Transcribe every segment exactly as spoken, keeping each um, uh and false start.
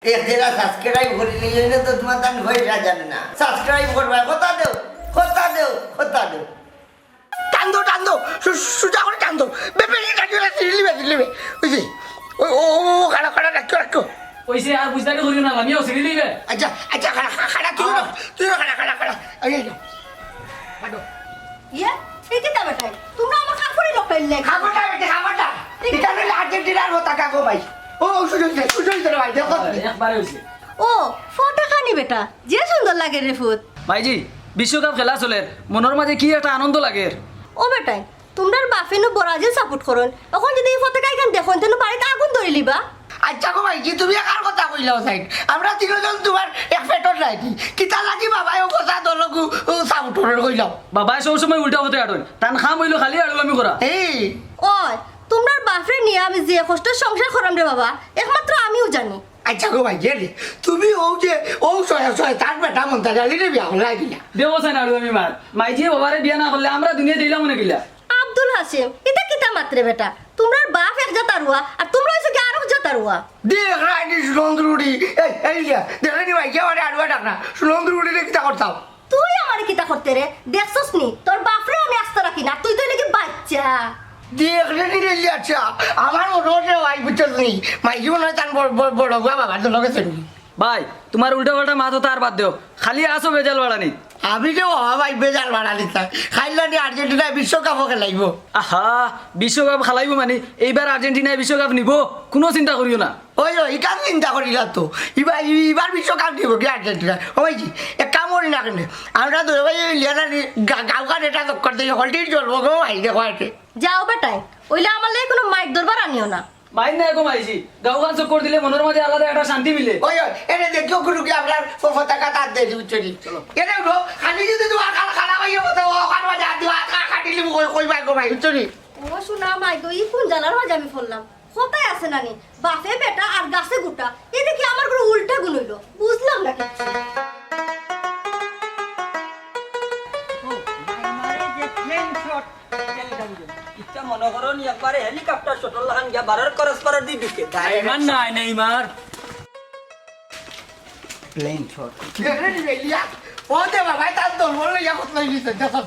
এক জেলা সাবস্ক্রাইব করি নিয়ে এলে তো তোমার দান পয়সা জানে না। সাবস্ক্রাইব করবা, কথা দেও, কথা দেও, কথা দেও। টান দেও, টান দেও, সু-, সুজা করি টান দেও। বে-, বেশি টান দিও না, ছিঁড়ি লিবে, ছিঁড়ি লিবে। ওই যে, ও, ও, ও, খাড়া, খাড়া, রাখো, রাখো। ওই যে আর বুঝদারি করিও না, আমিও ছিঁড়ি লিবে। আচ্ছা, আচ্ছা, খাড়া, খাড়া, খাড়া, তুইও না, তুইও না, খাড়া, খাড়া, খাড়া। এই, এই, এই। কাটো। ইয়ে, এ কিতা বেটায়? তোমরা আমার কাপড়ই লুকাইলে। কাপড়টা বেটি, কাপড়টা। ঠিক এটা আছে। হইলে আর্জেন্টিনার পতাকা গো ভাই। ও, ও, সুজয় দে, সুজয় দে ভাই, দেখো। একবারে হইছে। ও, পতাকা নি বেটা, যে সুন্দর লাগে রে ফুত। ভাইজি, বিশ্বকাপ খেলা চলের, মনর মাঝে কি একটা আনন্দ লাগের। ও বেটায়, তোমরার বাফে নু ব্রাজিল সাপোর্ট করইন, অখন যদি ই পতাকা ইখান দেখইন, তেনু বাড়িত আগুন ধরিলিবা। আচ্ছা গো ভাইজি, তুমি কার কথা কইলাও সাইড? আমরা তিনজন তোমার এক পেটর নাইনি। কিতা লাগি বাবায় ও কথা দলগু সাপোর্ট করার কইলাও? বাবায় সব সময় উল্টা পথে আটইন, তান কাম অইলো খালি আড়ুয়ামি করা। এই। ওই, তোমরার বাফরে নিয়া আমি যে কষ্টর সংসার করাম রে বাবা, একমাত্র আমিউ জানি। আচ্ছা গো ভাইজি রে, তুমি ও যে ও শয়-, শয়তান বেটা মন্তাজ আলীরে বিয়া করলায় কিলা? দেবো সাইন আড়ুয়ামি মার, মাইজিয়ে বাবারে বিয়া না করলে আমরা দুনিয়াত আইলাম অনে কিলা? আব্দুল হাসিম, ইতা কিতা মাতরে বেটা? তোমরার বাফ এক জাত আড়ুয়া, আর তোমরা অইছো কি আরক জাত আড়ুয়া? দেখ রাইনি সুনন্দ রুড়ি, এই, এই যে, দেখরায়নি ভাই, কেউ আরে আড়ুয়া ডাক না, সুনন্দ রুড়িরে কিতা করতাম? তুই আমারে কিতা করতে রে? দেখছস নি, তোর বাফরেও আমি আস্তা রাখি না, তুই তো অইলে কি বাচ্চা। দেখরায়নি রে, আচ্ছা, আমার মনে হয় ভাই, বুঝছস নি, মাইজি মনে হয় তান বড়, বড়, বড় বুয়া বাবার তো লগে চলবি। ভাই, তোমার উল্টা পাল্টা মাত অতা আর বাদ দেও, খালি আছো বেজাল বাড়ানি। আমি যে বাবা ভাই বেজাল বাড়ানি চাই, খাইলানি আর্জেন্টিনা বিশ্বকাপও খেলাইবো। আহা, বিশ্বকাপ খেলাইবো মানে এইবার আর্জেন্টিনায় বিশ্বকাপ নিবো, কুনু চিন্তা করিও না। ওই, ওই, ইখান চিন্তা করিলা তো, ইবার, ই-, ইবার বিশ্বকাপ নিবো কি আর্জেন্টিনা? ও ভাইজি, এক কাম করি না কেনে, আমরা দুই ভাই ওই লিয়ানারি গা-, গাঁওখান এটা চক্কর দেই, হলটির জ্বলবো গো ভাই, দেখো আছে। যাও বেটায়, অইলে আমার লাগি কুনু মাইর দরবার আনিও না। মাইর না এগো মাইজি, গাঁওখান চক্কর দিলে মনর মাঝে আলাদা একটা শান্তি মিলে। ওই, ওই, এনে দেখিও কুনু কি আপনার ফ-, পতাকা তার দেরি, বুঝছো নি? চলো। এনে উঠো, খালি যদি তোমার খান খারাপ হইয়া মতো, ও খান মাঝে হাত দিবা, হাত খা-, কাটিলি কই, কই ভাই গো ভাই, বুঝছো নি? ও শোনা মাই গো, ই কুন জ্বালার মাঝে আমি পড়লাম? কথায় আছে না নি, বাফে বেটা আর গাছে গুটা। এ দেখি আমার কুনু উল্টা গুণ অইলো, বুঝলাম না কিচ্ছু। ও, মাইমারে যে plane shot, ইচ্ছা মনে করো নি একবারে helicopter shot লাখান গিয়া বারোর cross করার দি ঢুকে। নেইমার নাই, নেইমার। Plane shot। ও দে বাবা, তার দল বল ইয়া কত লই দিছে, দেখো।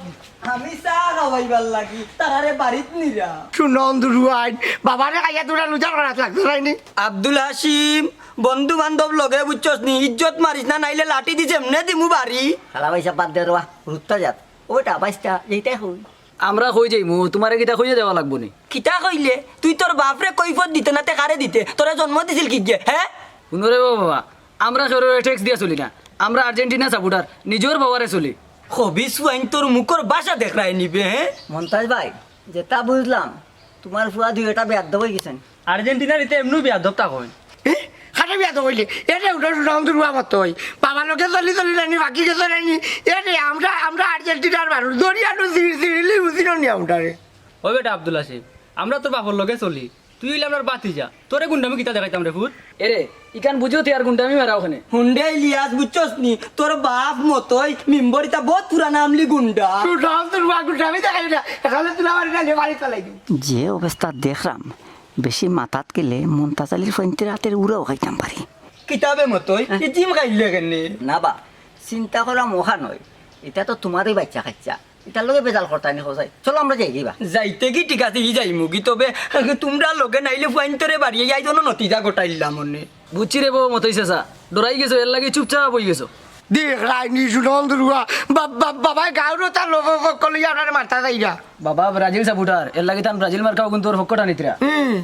আমি চা খাওয়াইবার লাগি, তারারে বাড়িত নিরা। সুনন্দ রুয়াইন, বাবারে খাইয়া তোরা লুজার করাত লাগতো, তাই নি? আব্দুল হাসিম, বন্ধু বান্ধব লগে বুঝছস নি, ইজ্জত মারিস না, নাইলে লাঠি দিছে এমনে দিমু বাড়ি। খালা ভাই সাব বাদ দে রোয়া, রুত্তা জাত। ওটা বাইশটা, যেটাই হই। আমরা কই যাইমু, তোমারে কিতা কইয়া যাওয়া লাগবো নি? কিতা কইলে? তুই তোর বাপরে কৈফত দিতে না, তে কারে দিতে? তোরে জন্ম দিছিল কিগে, হে? হুনো রে বাবা, আমরা কেউরে tax দিয়া চলি না, আমরা আর্জেন্টিনা supporter, নিজর বাবারে চলি। খবিস ফুয়াইন তোর মুখর ভাষা দেখরায় নি বে, হে? মন্তাজ ভাই, যেটা বুঝলাম, তোমার ফুয়া দুই এটা বেয়াদ্দব অই গেছইন। আর্জেন্টিনার ইতে এমনু বেয়াদ্দব তা কইন। এ? কারে বেয়াদ্দব অইলে? এরে উঠো, উঠো, আমাদের রুয়া মত অই। বাবার লগে চলি চলি নানি, বাকি গেছে নানি। এরে, আমরা, আমরা আর্জেন্টিনার মানুষ। দড়ি আনো, জিড়ি, জিড়িলি বুঝি না নি আমরারে। ও বেটা আব্দুল হাসিম, আমরা তোর বাপর লগে চলি। তুই অইলে আমরার বাতিজা। তোরে গুন্ডামি কিতা দেখাইতাম রে ফুত? এরে, ইখান বুঝিও তুই আর গুন্ডামি মারা ওখানে। হুন্ডে ইলিয়াস, বুঝছস নি? তোর বাপ মতই মিম্বর ইতা বহুত পুরানা আমলি গুন্ডা। উঠো, আমাদের রুয়া গুন্ডামি দেখাই না। এখানে তুই আমার গালে বাড়ি চালাই দিবি। যে অবস্থা দেখরাম, বেশি মাতাত গেলে মন্তাজ আলীর ফইন্তর আতের উড়াও খাইতাম পারি। কিতাবে মতই, হ্যাঁ। ই জিম খাইলে কেনে? না বা, চিন্তা করা মহা নয়। ইতা তো তোমারই বাচ্চা কাচ্চা। ইতার লগে বেজাল করতায় নি, হোজাই। চলো আমরা যাই গিবা। যাইতে কি ঠিক আছে, ই যাইমু গি, তবে তোমরা লগে নাইলে ফুয়াইন্তরে বাড়িয়ে যাই জন্য নতিজা গোটাইলাম মনে। বুঝছি রে বউ, মতই চাচা। ডরাই গেছো, এর লাগি চুপচাপ অই গেছো। দেখরায় নি সুনন্দ রুয়া, বা-, বা-, বাবায় গাউর তার লোভ কলিয়া আপনারে মারতা যাইরা। বাবা ব্রাজিল supporter, এর লাগি তান ব্রাজিল মার্কা অগুন তোর পক্ষ টানিতরা। হুম।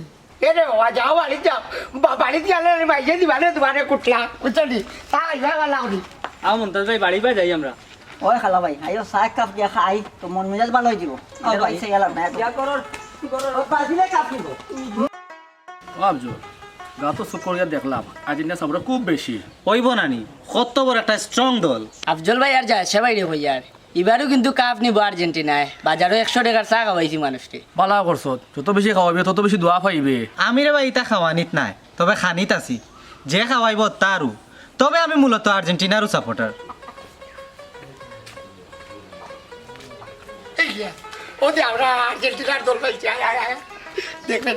এ রে বাবা, যাও বাড়িত যাও। বা-, বাড়িত গেলে রে মাইজে দিবা রে তোমারে কুটলা। বুঝছো নি? তা আইবা বালা করি। আও মন্তাজ ভাই, বাড়ি বায় যাই আমরা। ওই খালা ভাই, আইও চা এক কাপ দিয়া খাই, তো মন মেজাজ ভালা অই যিবো। আও ভাই। ইয়া করো, করো। ও, বাজিলে কাপ নিব। ও আফজল, গাতো চুপ করিয়া দেখলাম, আর্জেন্টিনা supporter খুব বেশি। অইবো না নি, কত বড় একটা strong দল। আফজল ভাই আর যায়, সে বাইরে কই আর। ইবারও কিন্তু কাপ নিব আর্জেন্টিনায়। বাজারো একশো টেকার চা খাওয়াইছি মানুষরে। ভালা করছত, যত বেশি খাওয়াইবে, তত বেশি দোয়া পাইবে। আমি রে ভাই, ইতা খাওয়ানিত নায়, তবে খানিত আছি। যে খাওয়াইবো তারও। তবে আমি মূলত আর্জেন্টিনারও supporter। এই যে, ও যে আমরা আর্জেন্টিনার দল পাইছি, আয়, আয়, আয়। দেখবেন।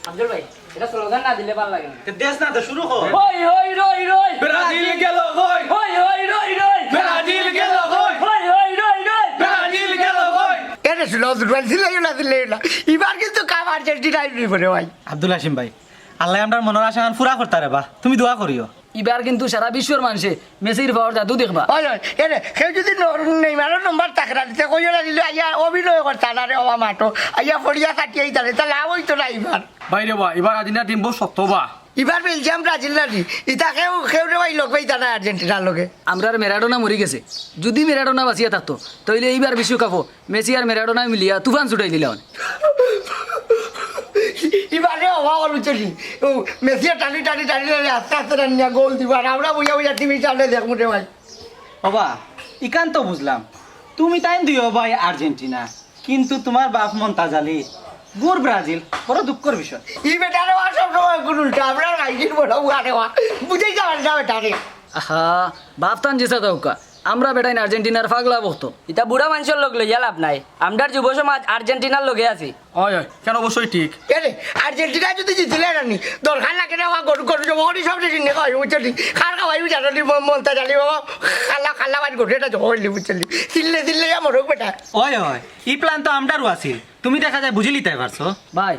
আফজল ভাই, এটা স্লোগান না দিলে ভালো লাগে না। তে দেশ না তো শুরু কর। হই হই রই রই, ব্রাজিল গেল কই? হই হই রই রই, ব্রাজিল গেল কই? হই হই রই রই। ব্রাজিল গেল কই? এরে শুনো, দুর্বল দিলে না, দিলে না। এবার কিন্তু কাপ আর্জেন্টিনায় নিব রে ভাই। আব্দুল হাসিম ভাই, আল্লাহ আমরার মনর আশা ফুরা করতা রে বা, তুমি দোয়া করিও। ইবার কিন্তু সারা বিশ্বর মানষে মেসির পাওয়ার জাদু দেখবা। ওই ওই, এরে কেউ যদি ন- নেইমারর নম্বর তাকরা দিতে কইও না দিলে আইয়া অভিনয় করতা না রে বাবা মাঠো, আইয়া ফড়িয়া কাটিয়ে দিতা রে, তা লাভ হইতো না এবার। বাইরে বা, এবার আর্জেন্টিনা টিম বহু শক্ত বা। এবার বেলজিয়াম ব্রাজিল না নি, ইতা কেউ কেউ রে ভাই লোক পাইতা না আর্জেন্টিনার লগে। আমরার ম্যারাডোনা মরি গেছে, যদি ম্যারাডোনা বাঁচিয়া থাকতো তাইলে এইবার বিশ্বকাপও মেসি আর ম্যারাডোনায় মিলিয়া তুফান ছুটাই দিলা অনে। এবারে হওয়া হল চলি, ও মেসিয়ে টানি টানি টানি টানি আস্তে আস্তে টানিয়া গোল দিব, আর আমরা বইয়া বইয়া টিভির সামনে দেখবো রে ভাই। ওবা, ইখান তো বুঝলাম, তুমি তাইন দুইও ভাই আর্জেন্টিনা, কিন্তু তোমার বাপ মন্তাজ আলী গুর ব্রাজিল, বড় দুঃখর বিষয়। ই বেটারে ওয়া সব সময় গুরু উল্টা, আমরা রাইজির বড় উয়ারে ওয়া, বুঝেই যাওয়ার যাবে তারে। আহা, বাপ তান যেছা দেউক্কা, আমরা বেটাইন আর্জেন্টিনার পাগলা ভক্ত। ইতা বুড়া মানষর লগ লইয়া লাভ নাই। আমরার যুব সমাজ আর্জেন্টিনার লগে আছি। হয় হয়, কেন অবশ্যই ঠিক। এরে আর্জেন্টিনা যদি জিতিলে না নি, দরকার লাগে না ওয়া গরু গরু জমা করি সব দেশে নিয়ে খাওয়াই, বুঝছো নি? কার খাওয়াই জানো নি? মন- মন্তাজ আলী বাবা, খালা খালা বাড়ি গরু এটা জমা করলি, বুঝছো নি? চিল্লে চিল্লে ইয়া মরুক বেটা। ওই ওই, ই প্ল্যান তো আমরারও আছিল, তুমি দেখা যায় বুঝিলিতায় পারছো। ভাই,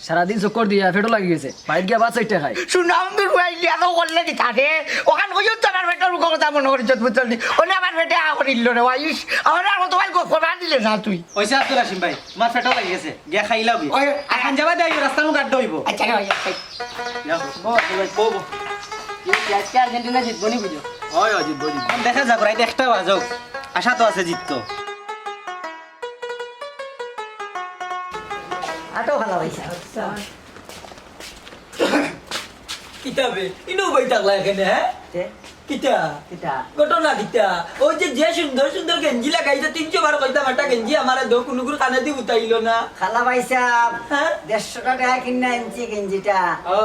সারাদিন চক্কর দিয়া পেটো লাগি গেছে, বাইরে গিয়া ভাত চাইরটা খাই। সুনাম দূর ভাই লিয়া তো করলে কি থাকে? ওখান কইও তো আমার পেটের মুখে কথা মনে করি যত বুঝলি। ওনে আমার পেটে আ করিল রে ভাই। ইস, আমার আর কত ভাই গো খবর দিলে না তুই। ওইসে আব্দুল হাসিম ভাই, তোমার পেটো লাগি গেছে, গিয়া খাইলাও গি। ওই, এখন যাবা দেয় রাস্তার মুখ আড্ডা হইব। আচ্ছা রে ভাই, আচ্ছা। যাও। বউ, বউ, বউ। এই আজকে আর্জেন্টিনা জিতবো নি বুঝো? হয় হয়, জিতবো জিতবো। দেখা যাক, রাইত একটা বাজক, আশা তো আছে জিততো। আটো ভালো হইছে। কিতাবে ইনো বই থাকলা এখানে, হ্যাঁ? কে? কিতা? কিতা? ঘটনা কিতা? ওই যে, যে সুন্দর সুন্দর গেঞ্জি লাগাইছে, তিনশো বার কইতাম একটা গেঞ্জি আমারে দেও, কুনুগুর কানে দি উতাইল না। খালা ভাই সাহেব, হ্যাঁ? দেড়শো টাকা কিনা আনছি গেঞ্জিটা। ও,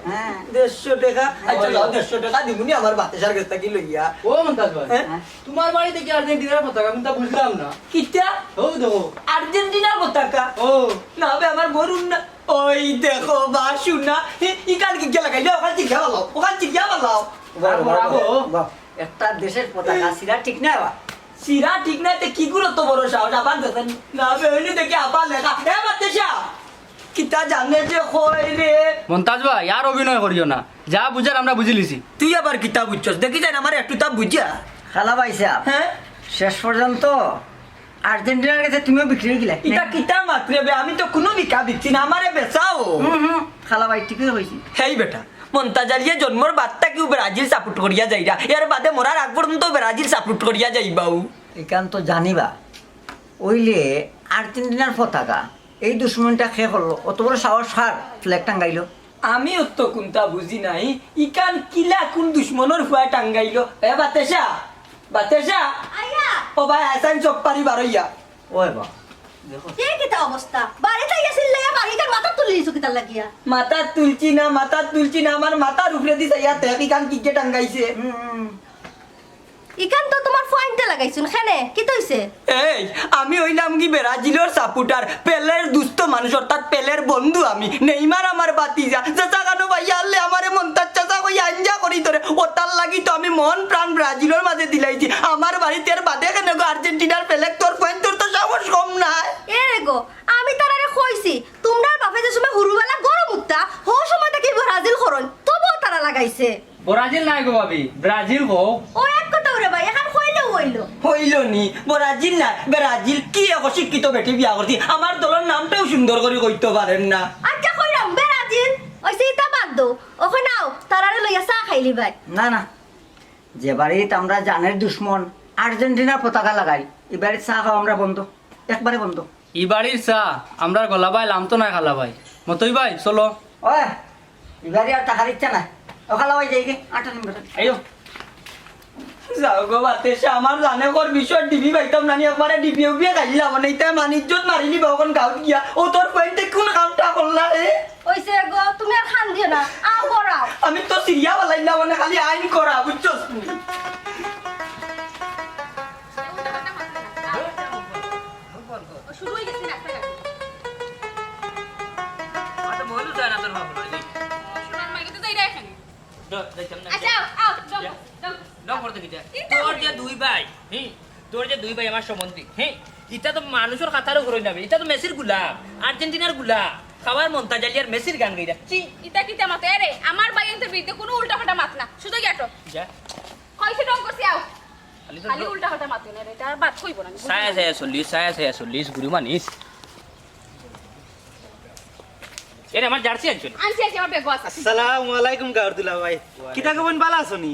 হ্যাঁ। দেড়শো টাকা? আচ্ছা, ওই। যাও, দেড়শো টাকা দিমুনি আমার বাতেশার গেছ থাকি লইয়া। ও মন্তাজ ভাই, হ্যাঁ? তোমার বাড়ি দেখি আর্জেন্টিনার পতাকা, আমি তা বুঝলাম না। কিতা? ও দেখো। আর্জেন্টিনার পতাকা? ও। না বে, আমার বরুণ না। ওই দেখো বা শুনা, ই-, ইখান কিগিয়ে লাগাইলে, ওখান চিরিয়া ফালাও, ওখান চিরিয়া ফালাও। বাহ, বাহ, বাহ। বাহ। একটা দেশের পতাকা ছিড়া ঠিক না বা? ছিড়া ঠিক না, তে কি গুরুত্ব বড় সাহস, আবার দেখেন। না বে, ওইনু দেখি আবার লেখা। এ বাতেশা, কিতা জানে যে কয় রে। মন্তাজ ভাই, আর অভিনয় করিও না, যা বুঝার আমরা বুঝিলিছি। তুই আবার কিতা বুঝছস? দেখি যাইন আমার একটু তা বুঝা। খালা ভাই সাহেব, হ্যাঁ? শেষ পর্যন্ত আর্জেন্টিনার কাছে তুমিও বিক্রি হয়ে গেলে। ইটা কিতা মাতরে বে? আমি তো কুনু বিকা বিকছি না, আমারে বেচাও। হুম হুম, খালা ভাই ঠিকই কইছি। হেই বেটা, মন্তাজ আলিয়ে জন্মর বাদ থাকিউ ব্রাজিল সাপোর্ট করিয়া যাইরা, এর বাদে মরার আগ পর্যন্ত ব্রাজিল সাপোর্ট করিয়া যাইবাউ। ইখান তো জানিবা, ওইলে আর্জেন্টিনার পতাকা এই দুশমনটা খে করলো? অত বড় সাহস কার ফ্ল্যাগ টাঙ্গাইলো? আমি অত কুনতা বুঝি নাই, ইখান কিলা কুন দুশমনর ফুয়া টাঙ্গাইলো? এ বাতেশা, বাতেশা। আইয়া। ও ভাই, আইছাইন চোখ পারি বারইয়া। ওই বা, এ কিতা অবস্থা? বাড়িত আইয়া চিল্লাইয়া বাড়িখান মাথাত তুলি নিছো কিতার লাগিয়া? মাথাত তুলছি না, মাথাত তুলছি না, আমার মাথার উপরেদি চাইয়া দেখ, ইখান কিগিয়ে টাঙ্গাইছে। ইখান তো তুমার পয়েন্টে লাগাইছুন, কেনে? কিতা অইছে? এই, আমি অইলাম গি ব্রাজিলর সাপোর্টার, পেলের দুস্ত মানুষ, অর্থাৎ পেলের বন্ধু আমি। নেইমার আমার বাতিজা। চাচা কানো ভাইয়া আনলে আমারে মন্তাজ চাচা কইয়া আঞ্জা করি ধরে। অতার লাগি তো আমি মন প্রাণ ব্রাজিলর মাঝে দিলাইছি। আমার বাড়িত এর বাদে কেনে গো আর্জেন্টিনার পেলেক? তোর পয়েন্ট, তোর তো সাহস কম নায়। এ রে গো, আমি তারারে কইছি, তুমরার বাপে যে সময় হুরুবালা গরম উঠতা, হউ সময় থাকি ব্রাজিল করইন, তবুও তারা লাগাইছে। ব্রাজিল নায় গো ভাবি, ব্রাজিল গো। ও এক কথা ওরে ভাই, এখান কইলেও অইলো। হইল নি, ব্রাজিল না, ব্রাজিল। কি এক অশিক্ষিত বেটি বিয়া করছি, আমার দলর নামটাও সুন্দর করি কইতো পারের না। আচ্ছা কইরাম, ব্রাজিল, অইছে ইতা বাদ দেও। অখন আও, তারারে লইয়া চা খাইলিবায়। না না, যে বাড়িত আমরা জানের দুশমন আর্জেন্টিনার পতাকা লাগাই, ই বাড়িত চা খাওয়া আমরা বন্ধ, একবারে বন্ধ। ই বাড়ির চা আমরার গলা ভাই লামতো নায় খালা ভাই। মতই ভাই, চলো। ওই, ই বাড়ি আর থাকার ইচ্ছা নাই। ও খালা ভাই যাই গে, আটা নিন বেটা। আইও। যাও গো বাতেশা, আমার জানে কর বিষয় ডিবি পাইতাম না নি, একবারে ডিবিয়ে উবিয়ে খাইলাম, মানে ইতা মান ইজ্জত মারিলিবা অখন গাউত গিয়া। ও তোর পয়েন্টে কুন কামটা করলা রে? অইছে গো, তুমি আর কান্দিও না, আও ঘর আও। আমি তো সিরিয়া বালাইলাম, মানে খালি আইন করা, বুঝছস? শুরু হয়ে গেছে রাস্তাঘাট। আমার তো মনও চায় না তোর বাবা। আচ্ছা, আও, আও, জম, জম। নক করতে কিতা? কিতা তোর করে? যে দুই ভাই, হি, তোর যে দুই ভাই আমার সম্বন্ধী, হি, ইতা তো মানুষর খাতারও ঘুরই নাবে, ইতা তো মেসির গুলাম, আর্জেন্টিনার গুলাম, খাওয়ার মন্তাজ আলী আর মেসির গান গাইরা। চি। ইতা কিতা মাতো? এরে, আমার ভাইয়াইন্তর বিরুদ্ধে কুনু উল্টাপাল্টা মাত না, সুজা গিয়া আটো। যা। কইছি ঢং করছি, আও। খালি তো খালি ঢং। উল্টাপাল্টা মাতো না রে, ইতা আর বাদ কইবো না, আমি বুঝি ছায়া না। ছায়া চল্লিশ, ছায়া ছায়া চল্লিশ, গুরু মানিস। এরে, আমার জার্সি আনছো নি? আনছি, আনছি, আমার ব্যাগও আছে। আসসালামু আলাইকুম, গাউর দুলাভাই। কিতা গো বইন, বালা আছো নি?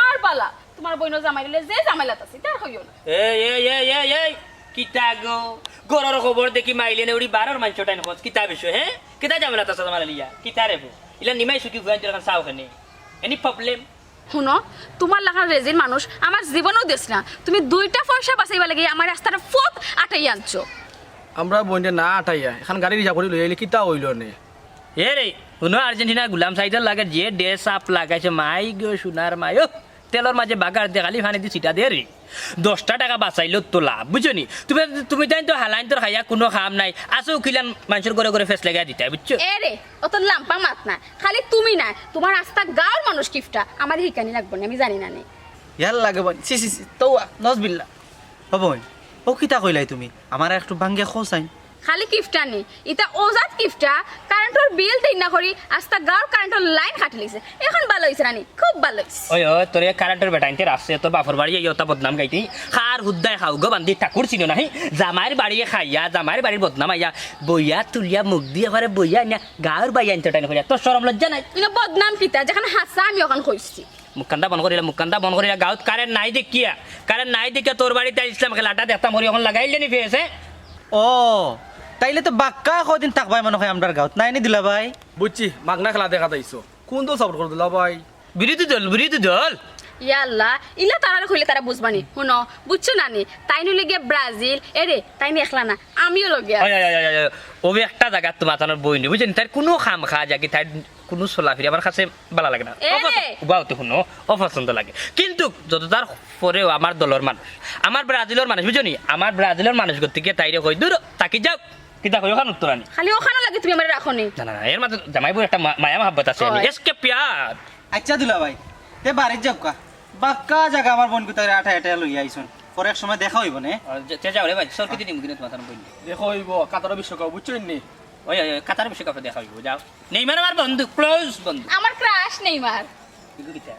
আর বালা, তুমার বইনর জামাই লইলে যে ঝামেলাত আছি, তার কইও না। এই, এই, এই, এই, এই, কিতা গো? ঘরর খবর দেখি মাইলে নেউরি বারর মানষর টাইন খোঁজ, কিতা বিষয়, হে? কিতা ঝামেলাত আছো জামাই লইয়া? কিতা রে বো? ইলা নিমাই সুখী ভুয়াইন্তর খান চাও কেনে? Any problem? হুনো, তুমার লাখান রেজির মানুষ আমার জীবনেও দেশ না। তুমি দুইটা পয়সা বাঁচাইবার লাগি আমার রাস্তাটা ফোক আটাই আনছো। আমরা বইনরে না আটাইয়া, এখান গাড়ি রিজার্ভ করি লই আইলে কিতা অইলো নে? এ রে, হুনো, আর্জেন্টিনার গুলাম সাইদর লাগে যে ড্রেস আপ লাগাইছে, মাই গো, সোনার মাই, ও, তেলর মাঝে বাগার দে, খালি ফানি দি ছিটা দে রে। দশটা টেকা বাঁচাইলো তো লাভ, বুঝছো নি? তুমি, তুমি তাইন তো হালাইন তোর খাইয়া কুনু কাম নাই। আসো উকিলান মানষর ঘরে ঘরে ফেস লাগাই দিতায়, বুঝছো? এ রে, অত লাম্পা মাত না। খালি তুমি না, তুমার আস্তা গাউর মানুষ কিফটা। আমারে হিকানি লাগবো না, আমি জানি না নি। ইয়াল্লা গো বইন, ছি, ছি, ছি, তওবা, নজবিল্লা। ও বইন, ও কিতা কইলাই তুমি? আমারে একটু ভাঙ্গিয়া কও চাইন। খালি কিফটা নি, ইতা অজাত কিফটা, কারেন্টর বিল দেইন না করি, আস্তা গাউর কারেন্টর লাইন কাটিলিছে। এখন বালা অইছে না নি, খুব বালা অইছে। ওই, ওই, তোরে কারেন্টর বেটাইন্তে রাখছে, তোর বাপর বাড়ি আইয়া অতা বদনাম গাইতে। কার হুদ্দায় খাও গো বান্দি, ঠাকুর চিনো নাহি? জামাইর বাড়ি খাইয়া, জামাইর বাড়ির বদনাম আইয়া, বইয়া তুলিয়া মুখ দিয়া পারে বইয়া আনিয়া গাউর বাইয়াইন্তর টাইন করিয়া। তোর শরম লজ্জা নাই? ইনো বদনাম কিতা, যেখান হাছা আমি অখান কইছি। মুখখান্দা বন্ধ করিলা, মুখখান্দা বন্ধ করিলা। গাউত কারেন্ট নাই দেখিয়া, কারেন্ট নাই দেখিয়া তোর বাড়িত আইছলাম, খেলাটা দেখতাম করি, অখন লাগাইলে নি ফেস, হে? ও, তাইলে তো বাক্কা কয়দিন থাকবায় মনো অয় আমরার গাউত, নায় নি দুলাভাই? বুঝছি, মাগনা খেলা দেখাত আইছো। কুনদল সাপোর্ট করো দুলাভাই? বিরোধী দল, বিরোধী দল। ইয়াল্লা, ইলা তারারে কইলে তারা বুঝবা নি। হুনো, বুঝছো না নি? তাইন অইলে গিয়া ব্রাজিল, এরে, তাইন একলা না, আমিও লগে আছি। ওই, ওই, ওই, ওই, ওই, ওই একটা জাগাত তুমার তানোর বই নি, বুঝছো নি? তাইর কুনু কাম কাজ আগে, তাইর কুনু চলাফিরা আমার কাছে বালা লাগে না। এ রে! অপছ-, উবাও তো হুনো, অপছন্দ লাগে। কিন্তু যত তার পরেও আমার দলর মানুষ, আমার ব্রাজিলর মানুষ, বুঝছো নি? আমার ব্রাজিলর মানুষ করতে গিয়া তাইরে কই, "দূর, থাকি যাও।" কিতা কই, অখান উত্তর আনি? খালি অখানর লাগি তুমি আমারে রাখো নি? না, না, না, এর মাঝে জামাইবর একটা মা-, মায়া মহাব্বত আছে, ওই। এসকে প্যার। আচ্ছা দুলাভাই, তে বাড়িত যাউক্কা। বাক্কা জাগা আমার বইন গুতারে আটাই আটাই লইয়া আইছন। পরে এক সময় দেখা অইবো নে। আর যে, তে যাও রে ভাই, সরকি দিন মুখে তোমার বইন। দেখা অইবো, কাতারর বিশ্বকাপ, বুঝছো নি? ওই, ওই, ওই, কাতার বিশ্বকাপে দেখা অইবো, যাও। নেইমার আমার বন্ধু, ক্লোজ বন্ধু। আমার ক্রাশ নেইমার। ইগু কিতা?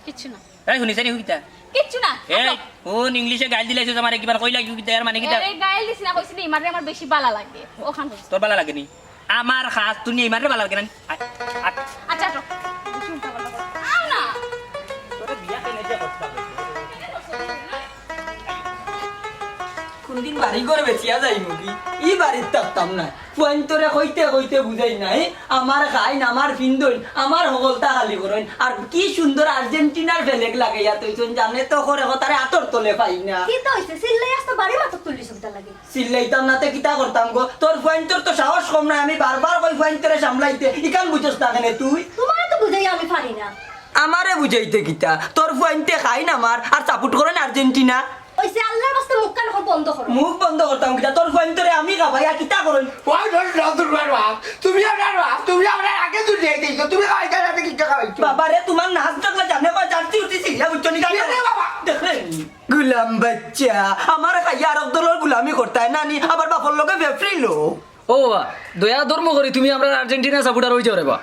কিচ্ছু না। এই, হুনিস নি, হুকিতা? কিচ্ছু না। এই, হুন, ইংলিশে গাইল দিলাইছো আমারে, কিবার কইলা, হুকিতা, এর মানে কিতা? আরে, গাইল দিছি না, কইছি নেইমাররে আমার বেশি বালা লাগে। অখান কইছি। তোর বালা লাগে নি? আমার খাস, তুই নেইমাররে বালা লাগে না? আ-, আ-, আচ্ছা, আচ্ছা। বেশি উল্টা পাল্টা কথা। আও না। তোরে বিয়া কেনে যে করতে হবে? কুনদিন বাড়ি ঘর বেচিয়া যাইমুগি, ই বাড়িত থাকতাম না। ফুয়াইন্তরে কইতে কইতে বুঝাই নাই, আমার খাইন, আমার ফিন্দইন, আমার হকলতা খালি করইন। আর কি সুন্দর আর্জেন্টিনার ফেলেক লাগাইয়া থইছইন, জানে তো করে হতারে আতর তলে পাই না। কিতা অইছে? চিল্লাই আস্তা বাড়ি মাথাত তুলিছো কিতার লাগি? চিল্লাইতাম না তে কিতা করতাম গো? তোর ফুয়াইন্তর তো সাহস কম নায়, আমি বারবার কই ফুয়াইন্তরে সামলাইতে, ইখান বুঝস না কেনে তুই? তুমারে তো বুঝাইয়া আমি পারি না। আমারে বুঝাইতে কিতা? তোর ফুয়াইন্তে খাইন আমার, আর সাপোর্ট করইন আর্জেন্টিনা। অইছে, আল্লার ওয়াস্তে মুখখান অখন বন্ধ করো। মুখ বন্ধ করতাম কিতা? তোর ফুয়াইন্তরে আমি খাবাই, আর কিতা করইন? ওই ধর, ধর, ধর, ধর, বাপ। তুমি আমার বাপ, তুমি আমার আগে দূর দিয়ে দিছো। তুমি খাওয়াইতে না, কিচ্ছু খাওয়াইছো। বাবা রে, তুমার নাচ দেখলে জানে কয় জার্সি উঠিছি, ইয়া বুঝছো নি? এ রে বাবা। দেখলে নি? গুলাম বাচ্চা, আমার খাইয়া আরক দলর গুলামি করতায় না নি, আবার বাপর লগে বেফ্রি লো। ও বাবা, দয়া ধর্ম করি তুমি আমরার আর্জেন্টিনা সাপোর্টার অই যাও রে বা।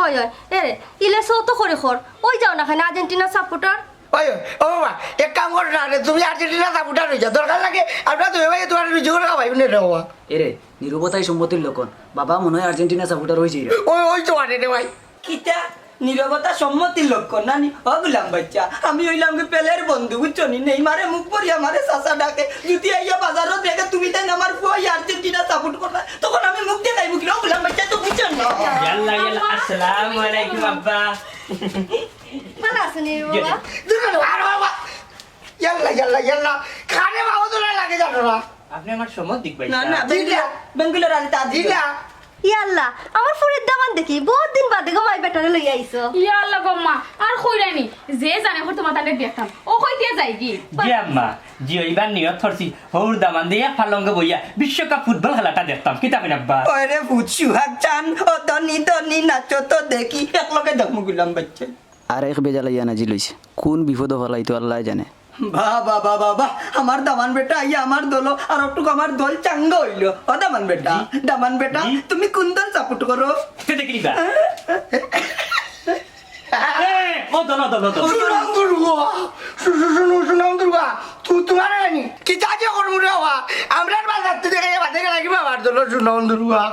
অয়, অয়, এরে, ইলে সো তো করি কর, অই যাও না কেনে আর্জেন্টিনা সাপোর্টার? ওই, ওই, ও বাবা, এক কাম করো না রে, তুমি আর্জেন্টিনা সাপোর্টার অই যাও। দরকার লাগে, আমরা দুই ভাইয়ে তুমারে রুজি করি খাওয়াইমু নে রে বাবা। এরে, নীরবতাই সম্মতির লক্ষণ। বাবা মনে অয় আর্জেন্টিনা সাপোর্টার অই যাইরা। ওই, ওই তো আরে রে ভাই। কিতা? নীরবতা সম্মতির লক্ষণ না নি? ও গুলাম বাচ্চা, আমি অইলাম কি পেলের বন্ধু, বুঝছো নি? নেইমারে মুখ ভরিয়া আমারে চাচা ডাকে। যদি আইয়া বাজারো দেখে তুমি তাইন আমার ফুয়ায় আর্জেন্টিনা সাপোর্ট কররা, তখন আমি মুখ দেখাইমু কি? ও গুলাম বাচ্চা, তো বুঝছো না? ইয়াল্লা, ইয়াল্লা, আসসালামু আলাইকুম আব্বা। ভালা আছো নি রে বাবা? দূর করো, আর বাবা। ইয়াল্লা, ইয়াল্লা, ইয়াল্লা। কানে বাবা তোরা লাগে জানো না। আপনে আমার সম্মত দিক ভাই। না, না, বেঙ্গুলা, বেঙ্গুলা রানী তা দিল। দিলা। ইয়াল্লা, আমার ফুরির দামান দেখি, বউত দিন বাদে গো মাই বেটারে লইয়া আইছো। ইয়াল্লা গো মা, আর কইরায় নি, যে জানে হয়তো মাতারে দেখতাম, ও কইতে যাইগি। জি আম্মা, জি, ইবার নিয়ত করছি, হউর দামান দিয়া পালঙ্গে বইয়া বিশ্বকাপ ফুটবল খেলাটা দেখতাম, কিতা কইন আব্বা? ওরে ফুট সুহাগ চান, ও ধনি ধনি নাচো তো দেখি, একলগে দেখমু গুলাম বাচ্চা। আরেক বেজাল আইয়া নাজিল অইছে। কুন বিপদো ফালাইতো আল্লায় জানে। বাহ, বাহ, বাহ, বাহ, বাহ। আমার দামান বেটা আইয়া আমার দলো আর একটুক আমার দল চাঙ্গা অইলো। ও দামান বেটা, জি। দামান বেটা, জি। তুমি কুন দল support করো? দেখলি বা? এ, ও দল, দল, দল। সুনাম দুর্গা, সু-, সু-, শুনো, সুনাম দুর্গা, তু-, তুমারে আনি। কিতা যে করমু রে বাবা? আমরার বাজার তো দেখে বাদে গেলা কি বাবার দল সুনাম দুর্গা।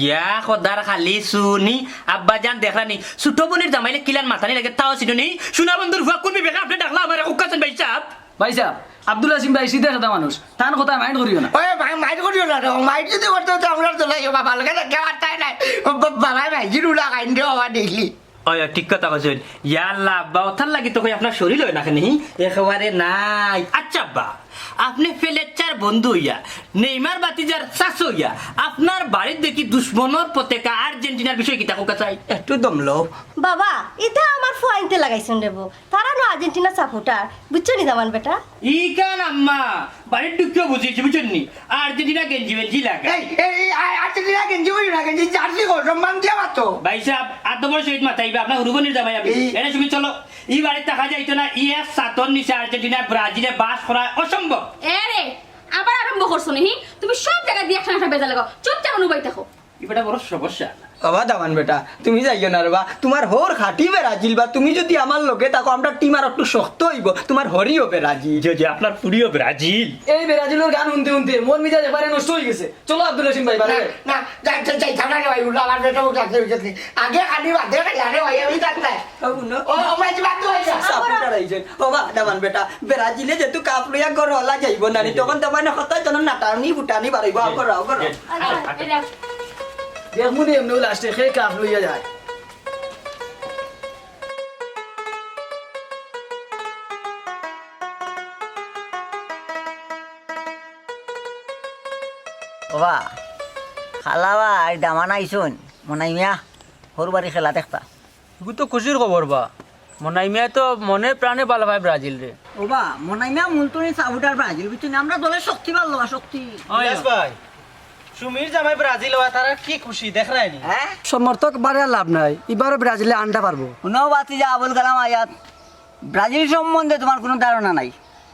ইয়া খোদার খালি সুনি, আব্বাজান দেখরানি, ছোট বইনর জামাইলে কিলান মাতানি লাগে, তাও চিনো নি? সোনা বন্ধুর ফুয়া কুন বিবেকে আপনে ডাকলা আমারে, হুক্কা চাইন ভাইসাব? ভাইসাব, আব্দুল হাসিম ভাই সিধা সাদা মানুষ, তান কথায় mind করিও না। ওই ভাই, mind করিও না রে, mind যদি করতে হতো আমরা তো লাই বাবা, লগে দেখে মারতাই নাই। বা-, বাবা ভাই, জিরু লাগাইন রে বাবা, দেখলি। ওই, ওই, ঠিক কথা কইছইন। ইয়া আল্লাহ, আব্বা, ওটার লাগি তো কই আপনার শরীর অয় না কেনে, হি? একেবারে নাই। আচ্ছা আব্বা, আপনে ফেলেচ্ছার বন্ধু অইয়া, নেইমার বাতিজার চাচা অইয়া, আপনার বাড়িত দেখি দুশমনর পতাকা আর্জেন্টিনার বিষয় কিতা কউক্কা চাই? একটু দমলো। বাবা, ইতা আমার ফুয়াইন্তে লাগাইছইন রে বো। তারা নু আর্জেন্টিনা supporter, বুঝছো নি দামান বেটা? ইখান আম্মা, বাড়িত ঢুকিয়া বুঝিছি, বুঝছইন নি? আর্জেন্টিনা গেঞ্জি মেঞ্জি লাগা। এই, এই, এই, আ-, আর্জেন্টিনা গেঞ্জি কইও না, গেঞ্জি jersey কও, সম্মান দিয়া মাতো। ভাইসাব, আদবর সহিত মাতাইবা, আপনার হুরু বইনর জামাই আমি। এই এরে তুমি চলো, ই বাড়িত থাকা যাইতো না, ই এক ছাতর নিচে আর্জেন্টিনা, ব্রাজিলে বাস করা অসম্ভব। এরে, আবার আরম্ভ করছো নি, হি? তুমি সব জাগাদি একটা না একটা বেজাল লাগাও, চুপচাপ উবাই থাকো। ই বেটা বড় সমস্যা। বাবা দামান বেটা, তুমি যাইও না রে বা, তুমার হউর খাঁটি ব্রাজিল বা, তুমি যদি আমার লগে থাকো, আমরার team আর একটু শক্ত অইবো, তুমার হউরও ব্রাজিল। জি, জি, আপনার ফুড়িও ব্রাজিল। এই ব্রাজিলর গান হুনতে হুনতে মন মিজাজ একেবারে নষ্ট অই গেছে। চলো আব্দুল হাসিম ভাই, বাড়ি যাই। না, যাই, যাই, যাই, থানা রে ভাই, উল্লা আমার পেটে উঠে আছে, উঠে আছে। আগে খালি বাদে খাইলা রে ভাই, আমি থাকতে। ও, হুনো। ও, ও, ভাই, বাদ দে ভাই। Supporter আইছে। বাবা দামান বেটা, ব্রাজিলে যেহেতু কাপ লইয়া ঘরো অলা যাইবো না নি, তখন তো মানে কত জন নাটানি ফুটানি বাড়াইবো, আও করো, আও করো। আচ্ছা, এটা দেখমু নি এমনেউ last-এ কে কাপ লইয়া যায়। ওবা, খালা ভাই, দামান আইছইন, মনাই মিয়া, হউর বাড়ি খেলা দেখতা। ইগু তো খুশির খবর বা। মনাই মিয়া তো মনে প্রাণে ভালা পায় ব্রাজিলরে। ওবা, মনাই মিয়া মুলতনি supporter ব্রাজিল, বুঝছো নি? আমরা দলের শক্তি বাড়লো, শক্তি। ইলিয়াস ভাই, সুমির জামাই ব্রাজিল অওয়া তারা কি খুশি, দেখরায় নি? হ্যাঁ? সমর্থক বাড়াইয়া লাভ নাই, ইবারও ব্রাজিলে আনতা পারবো। হুনো বাতিজা আবুল কালাম আজাদ, ব্রাজিল সম্বন্ধে তুমার কুনু ধারণা নাই।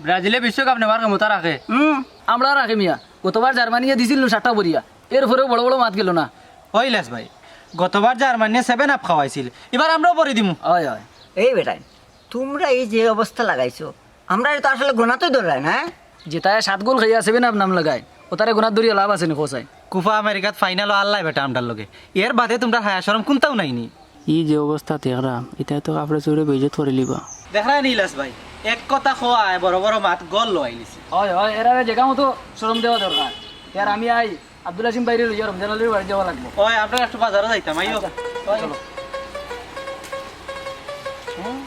ব্রাজিলে বিশ্বকাপ নেওয়ার ক্ষমতা রাখে। হুম। আমরা রাখি মিয়া, গতবার জার্মানিয়ে দিছিল সাতটা ভরিয়া, এরপরেও বড় বড় মাত গেল না। ও ইলিয়াস ভাই, গতবার জার্মানিয়ে seven up খাওয়াইছিল, ইবার আমরাও ভরি দিমু। অয়, অয়। এই বেটাইন, তুমরা এই যে অবস্থা লাগাইছো, আমরারে তো আসলে গোনাতউ ধররায় না, হ্যাঁ? যেতায় সাত গোল খাইয়া seven up নাম লাগায়, ওতারে গোনাত ধরিয়া লাভ আছে নি, কও চাই? কুফা আমেরিকাত final-ও আল্লায় বেটা আমরার লগে, এর বাদে তুমরার হায়া শরম কুন্তাউ নাই নি? ই যে অবস্থা দেখরাম, ইতায় তো কাপড়ে চুপড়ে বেইজ্জত করিলিবা। দেখরায় নি ইলিয়াস ভাই, এক কথা কওয়ায় বড় বড় মাত গল লওয়াইলিছে। অয়, অয়, এরারে জাগা মতো শরম দেওয়া দরকার। ইয়ার আমি আই, আব্দুল হাসিম ভাইরে লইয়া রমজান আলীর বাড়ি যাওয়া লাগবো। অয়, আমরা একটু বাজারো যাইতাম, আইও। আচ্ছা, চলো। হুম?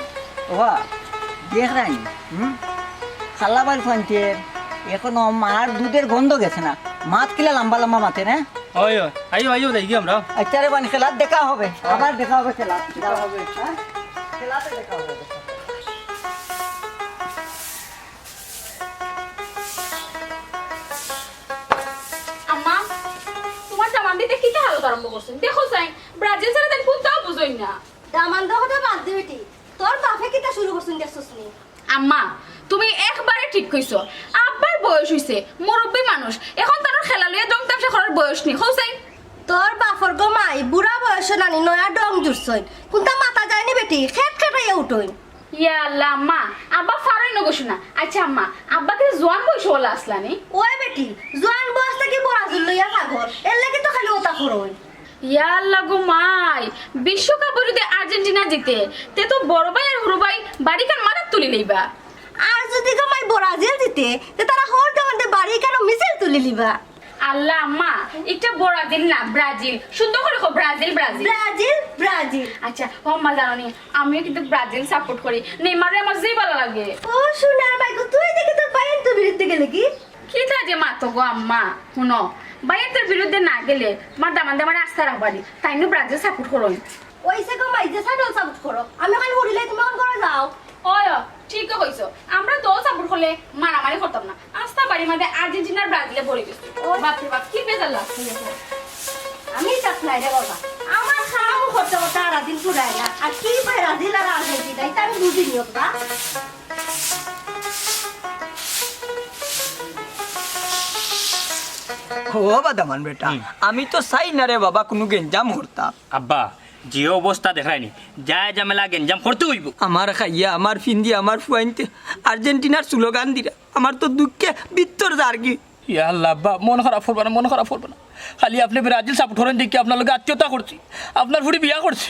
ওবা, দেখরায় নি, হুম? খালা ভাইর ফুয়াইন্তের এখনো মার দুধের গন্ধ গেছে না। মাত কিলা লম্বা লম্বা মাতে না? অয়, অয়। আইও, আইও, যাইগি আমরা। আচ্ছা রে বান, খেলাত দেখা হবে। আবার দেখা হবে খেলাত। দেখা হবে। হ্যাঁ? খেলাতে দেখা হবে। আম্মা, তুমার দামান্দে ইতা কিতা হালত আরম্ভ করছইন? দেখো চাইন, ব্রাজিল ছাড়া তাইন কুন্তাও বুঝইন না। দামান্দর কথা বাদ দে বেটি, তোর বাপে কিতা শুরু করছইন দেখছস নি? আম্মা, তুমি একবারে ঠিক কইছো। আব্বার বয়স অইছে, মুরব্বি মানুষ, এখন তানর খেলা লইয়া দম তামশা করার বয়স নি, কও চাইন। তোর বাপর গো মাই, বুড়া বয়সো নানি নয়া ঢং জুড়ছইন, কুন্তা মাতা যায় নি বেটি, খেট খেটাইয়া উঠইন। ইয়া আল্লাহ আম্মা, আব্বা ফারইন অগো শুনা। আচ্ছা আম্মা, আব্বা কিতা জোয়ান বয়সো অলা আছলা নি? ওই বেটি, জোয়ান বয়স থাকি বড়াজিল লইয়া পাগল, এরলাগি তো খালি অতা করইন। ইয়া আল্লাহ গো মাই, বিশ্বকাপো যুদি আর্জেন্টিনা জিতে, তে তো বড় ভাই আর হুরু ভাই বাড়িখান মাথাত তুলি লইবা। আর যুদি গো মাই বড়াজিল জিতে, তে তারা হউর দামান্দে বাড়িখানো মিছিল তুলি লিবা। আল্লাহ আম্মা, ইটা বড়াজিল না, ব্রাজিল। সুন্দর করি কও, ব্রাজিল, ব্রাজিল। Brazil, Brazil. আচ্ছা, ও আম্মা জানো নি, আমিও কিন্তু ব্রাজিল support করি। নেইমাররে আমার যে ভালা লাগে। ও সোনার মাই গো, তুই দেখি তোর ভাইয়াইন্তর বিরুদ্ধে গেলে কি? কিতা যে মাতো গো আম্মা, হুনো, ভাইয়াইন্তর বিরুদ্ধে না গেলে তুমার দামান্দে আমারে আস্তা রাখবা নি, তাইন নু ব্রাজিল support করইন। অইছে গো মাই, যে side অউ support করো, আমি অখান করিলাই, তুমি অখান করো যাও। অয়, অয়, ঠিকউ কইছো। আমরা দল support করলে মারামারি করতাম না। আস্তা বাড়ির মাঝে আর্জেন্টিনার ব্রাজিলে পড়ি গেছি। ওই। বাপ রে বাপ, কি বেজাল লাগছে দেখো। আমি চাপ নাই রে বাবা। আমার খাওয়া মুখর তো ওটা ব্রাজিল পুরায় না। আর কি ব্রাজিল আর আর্জেন্টিনা, এটা আমি বুঝিনি ওটা। ও বাদামান বেটা, হুম। আমি তো চাই না রে বাবা কুনু গেঞ্জাম করতাম। আব্বা, যে অবস্থা দেখরায়নি, যায় ঝামেলা গেঞ্জাম করতে অইবো। আমার খাইয়া, আমার ফিন্দি, আমার ফুয়াইন্তে আর্জেন্টিনার স্লোগান দিরা, আমার তো দুঃখে ভিতর যারগি। ইয়া আল্লাহ, আব্বা, মন খারাপ করবা না, মন খারাপ করবা না। খালি আপনে ব্রাজিল সাপোর্ট করইন দেখি আপনার লগে আত্মীয়তা করছি, আপনার ফুড়ি বিয়া করছি।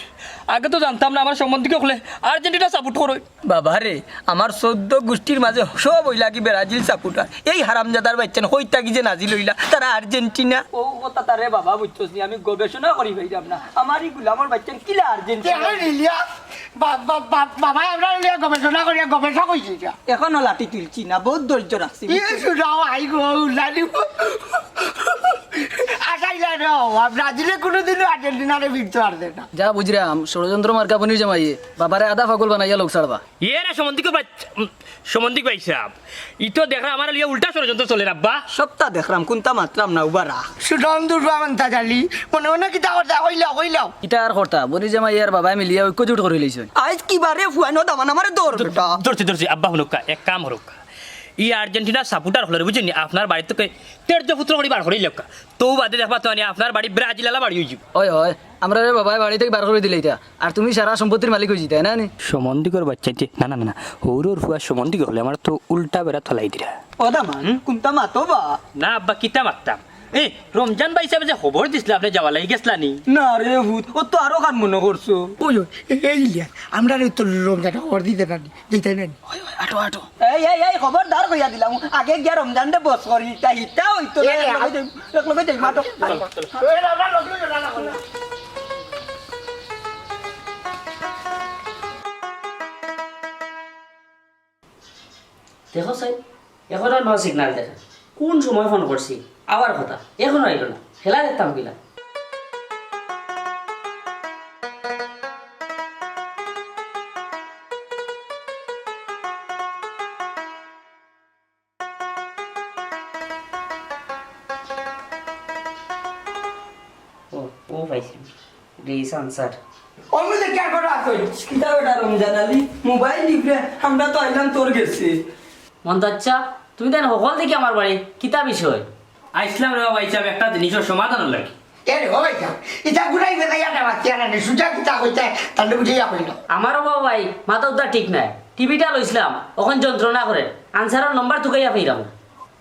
আগে তো জানতাম না আমার সম্বন্ধীকে অকলে আর্জেন্টিনা সাপোর্ট করইন। বাবা রে, আমার চৌদ্দ গুষ্টির মাঝে সব অইলা কি ব্রাজিল সাপোর্টার। এই হারামজাদার বাইচ্চান কই থাকি যে নাজিল অইলা, তারা আর্জেন্টিনা। ও কথা তারে বাবা বুঝছস নি, আমি গবেষণা করি পাইলাম না। আমার এই গুলামর বাইচ্চান কিলা আর্জেন্টিনা। বাবা, আমরা লিয়া গবেষণা করিয়া গবেষক অইছি। এখনো লাঠি তুলছি না, বহুত ধৈর্য রাখছি। আসাই লাগে, ব্রাজিলে কোনোদিনও আর্জেন্টিনারে ফিরতে পারবে না। যা বুঝরাম, ষড়যন্ত্র মার্কা বনির জামাইয়ে বাবারে আধা পাগল বানাইয়া লোক ছাড়বা। এ রে সম্বন্ধীক ভাই, উম, সম্বন্ধীক ভাই সাহেব, ই তো দেখরা আমার লিয়া উল্টা ষড়যন্ত্র চলের আব্বা। সবটা দেখরাম, কুনটা মাতরাম না, উবা রাখ। সুডন দুর্বা মান্তা জালি, মনে মনে কিতা করতা, কইলাও, কইলাও। কিতা আর করতা, বনির জামাইয়ে আর বাবায় মিলিয়া ঐক্য জোট করি লইছইন। আইজ কি বারে ফুয়াইন দামান আমারে ধর বেটা। ধরছি, ধরছি, আব্বা হুনউক্কা, এক কাম করউক্কা। ই আর্জেন্টিনার সাপোর্টার অকলরে বুঝছইন নি, আপনার বাড়ি থাকি তের্য পুত্র করি বার করি লউক্কা। তো বাদে দেখবা তো আনি আপনার বাড়ি ব্রাজিল আলা বাড়ি অইযিবো। অয়, অয়, আমরারে বাবায় বাড়ি থাকি বার করি দিলাইতা। আর তুমি সারা সম্পত্তির মালিক অইযিতায়, না নি? সম্বন্ধীকর বাইচ্চাইন্তে, না, না, না, না, হউরর ফুয়া সম্বন্ধীক অকলে আমার তো উল্টা বেড়া থলাই দিরা। ও দামান, কুনটা মাতো বা? না আব্বা, কিতা মাততাম? এ, রমজান ভাই সাহেব যে খবর দিছলা, আপনে যাওয়া লাগি গেছলা নি? না রে ভূত, ও তো আরো কান মনো করছো। ওই, ওই, এ-, এই ইলিয়াস, আমরারে তো রমজানে খবর দিতে না নি, দিতে না নি। ওই, ওই, আটো, আটো। এই, এই, এই, খবরদার কইয়া দিলাম, আগে গিয়া রমজানরে বস করি, তা হিতা অইতো না, এ, এক লগে যাই, এক লগে যাই, মাতো। দেখো সাইন, এখনো no signal দেখা। কুন সময় ফোন করছি, আওয়ার কথা, এখনো আইলো না। খেলা দেখতাম কিলা? ও, ও পাইছি। রিস আনসার। অমনি দেখি আর কটা আছে। কিতা বেটা রমজান আলী, মোবাইল টিপরে, আমরা তো আইলাম তোর গেছে। মন্তাচ্চা, তুমি তাইন হকল দেখি আমার বাড়ি, কিতা বিষয়? আইছলাম রে ভাই সাহেব, একটা জিনিসর সমাধান লাগি। এ রে, ও ভাই সাহেব, ইতা ঘুরাই ফিরাই আর না, বাকি আর না, সুজা কিতা কইতে, তাহলে বুঝাইয়া কইল। আমারও বাবা ভাই, মাথা উদ্ধার ঠিক নাই। টিভিটা লইছলাম, অখন যন্ত্রণা করে, আনসারর নম্বর তুকাইয়া পাইরাম না।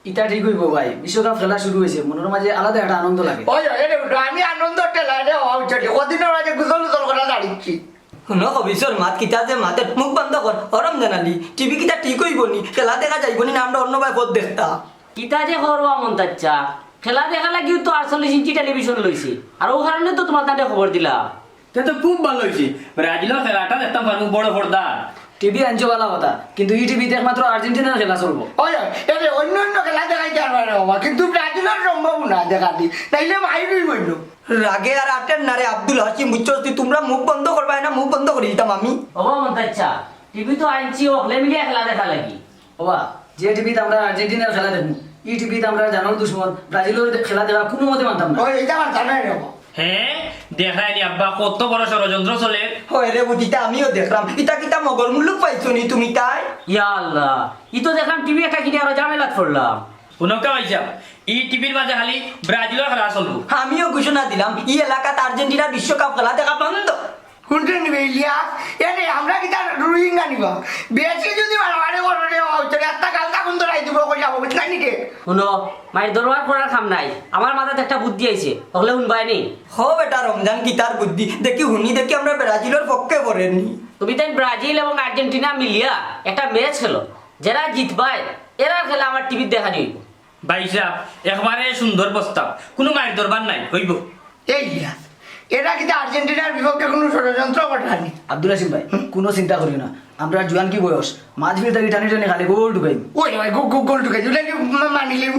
ইতা ঠিক অইবো ভাই, বিশ্বকাপ খেলা শুরু অইছে, মনর মাঝে আলাদা একটা আনন্দ লাগে। ওই, ওই, এরে উঠো, আমি আনন্দ ঠেলা রে, ও উঠে, কদিনর মাঝে গুজল উজল করা দাঁড়িচ্ছি। হুনো, কবিছর মাত কিতা যে মাতে, মুখ বন্ধ কর। ও রমজান আলী, টিভি কিতা ঠিক অইবো নি? খেলা দেখা যাইবো নি না, আমরা অন্য বায় পথ দেখতা। কিতা যে করবা মন্তাচ্চা, খেলা দেখা লাগিও তো আটচল্লিশ ইঞ্চি টেলিভিশন লইছি, আর ও কারণে তো তুমার তাতে খবর দিলা। তে তো খুব ভালা অইছে, ব্রাজিলর খেলাটা দেখতাম পারমু বড় পর্দা। টিভি আনছো ভালা কথা, কিন্তু ই টিভিত একমাত্র আর্জেন্টিনার খেলা চলবো। ওই, ওই, এরে অন্য অন্য খেলা দেখাইতে পারবা রে বাবা, কিন্তু ব্রাজিলর সম্ভব না দেখা দি, তাইলে মাইরই বইল। রাগে আর আটের না রে আব্দুল হাসিম, বুঝছস তুই? তুমরা মুখ বন্ধ করবায় না, মুখ বন্ধ করি দিতাম আমি। ও মন্তাচ্চা, টিভি তো আনছি অকলে মিলিয়া খেলা দেখা লাগি। ওবা, যে টিভিত আমরা আর্জেন্টিনার খেলা দেখমু, ই টিভিত আমরা জানর দুশমন ব্রাজিলর দে-, খেলা দেখা কুনু মতে মানতাম না। ওই, ইটা মানতাম না রে বাবা। হে, দেখরায়নি আব্বা, কত বড় ষড়যন্ত্র চলের। হয় রে বুঝিতা, আমিও দেখরাম। ইতা কিতা মগর মুল্লুক পাইছো নি তুমি তাই? ইয়া আল্লাহ, ই তো দেখরাম টিভি একটা কিনে আরো ঝামেলাত পড়লাম। হুনউক্কা ভাইসাব, ই টিভির মাঝে খালি ব্রাজিলর খেলা চলবো। আমিও ঘোষণা দিলাম, ই এলাকাত আর্জেন্টিনার বিশ্বকাপ খেলা দেখা বন্ধ। হুনতে নিবে ইলিয়াস, এরে আমরা কিতা রোহিঙ্গা নিবা? বেশি যদি মারামারি করো রে, ওই তোর একটা গাল তখন ধরাই দিব, কই যাবো, বুঝলাই নি রে? হুনো, মাইর দরবার করার কাম নাই। আমার মাথাত একটা বুদ্ধি আইছে, হকলে হুনবায় নি? হো বেটা রমজান, কিতার বুদ্ধি? দেখি হুনি, দেখি আমরা ব্রাজিলর পক্ষে পড়ের নি। তুমি তাইন ব্রাজিল এবং আর্জেন্টিনা মিলিয়া একটা ম্যাচ খেলো, যেরা জিতবায়, এরার খেলা আমার টিভিত দেখানি অইবো। ভাইসাব, একবারে সুন্দর প্রস্তাব, কুনু মাইর দরবার নাই, অইবো। এই ইলিয়াস, এরা কিতা আর্জেন্টিনার বিপক্ষে কুনু ষড়যন্ত্র ঘটানি? আব্দুল হাসিম ভাই, হুম? কুনু চিন্তা করিও না, আমরার জুয়ান কি বয়স, মাঝফিল্ড থাকি টানি টানি খালি গোল ঢুকাইমু। ওই ভাই, গো-, গো-, গোল ঢুকাই দিলে কি মা-, মানিলিম?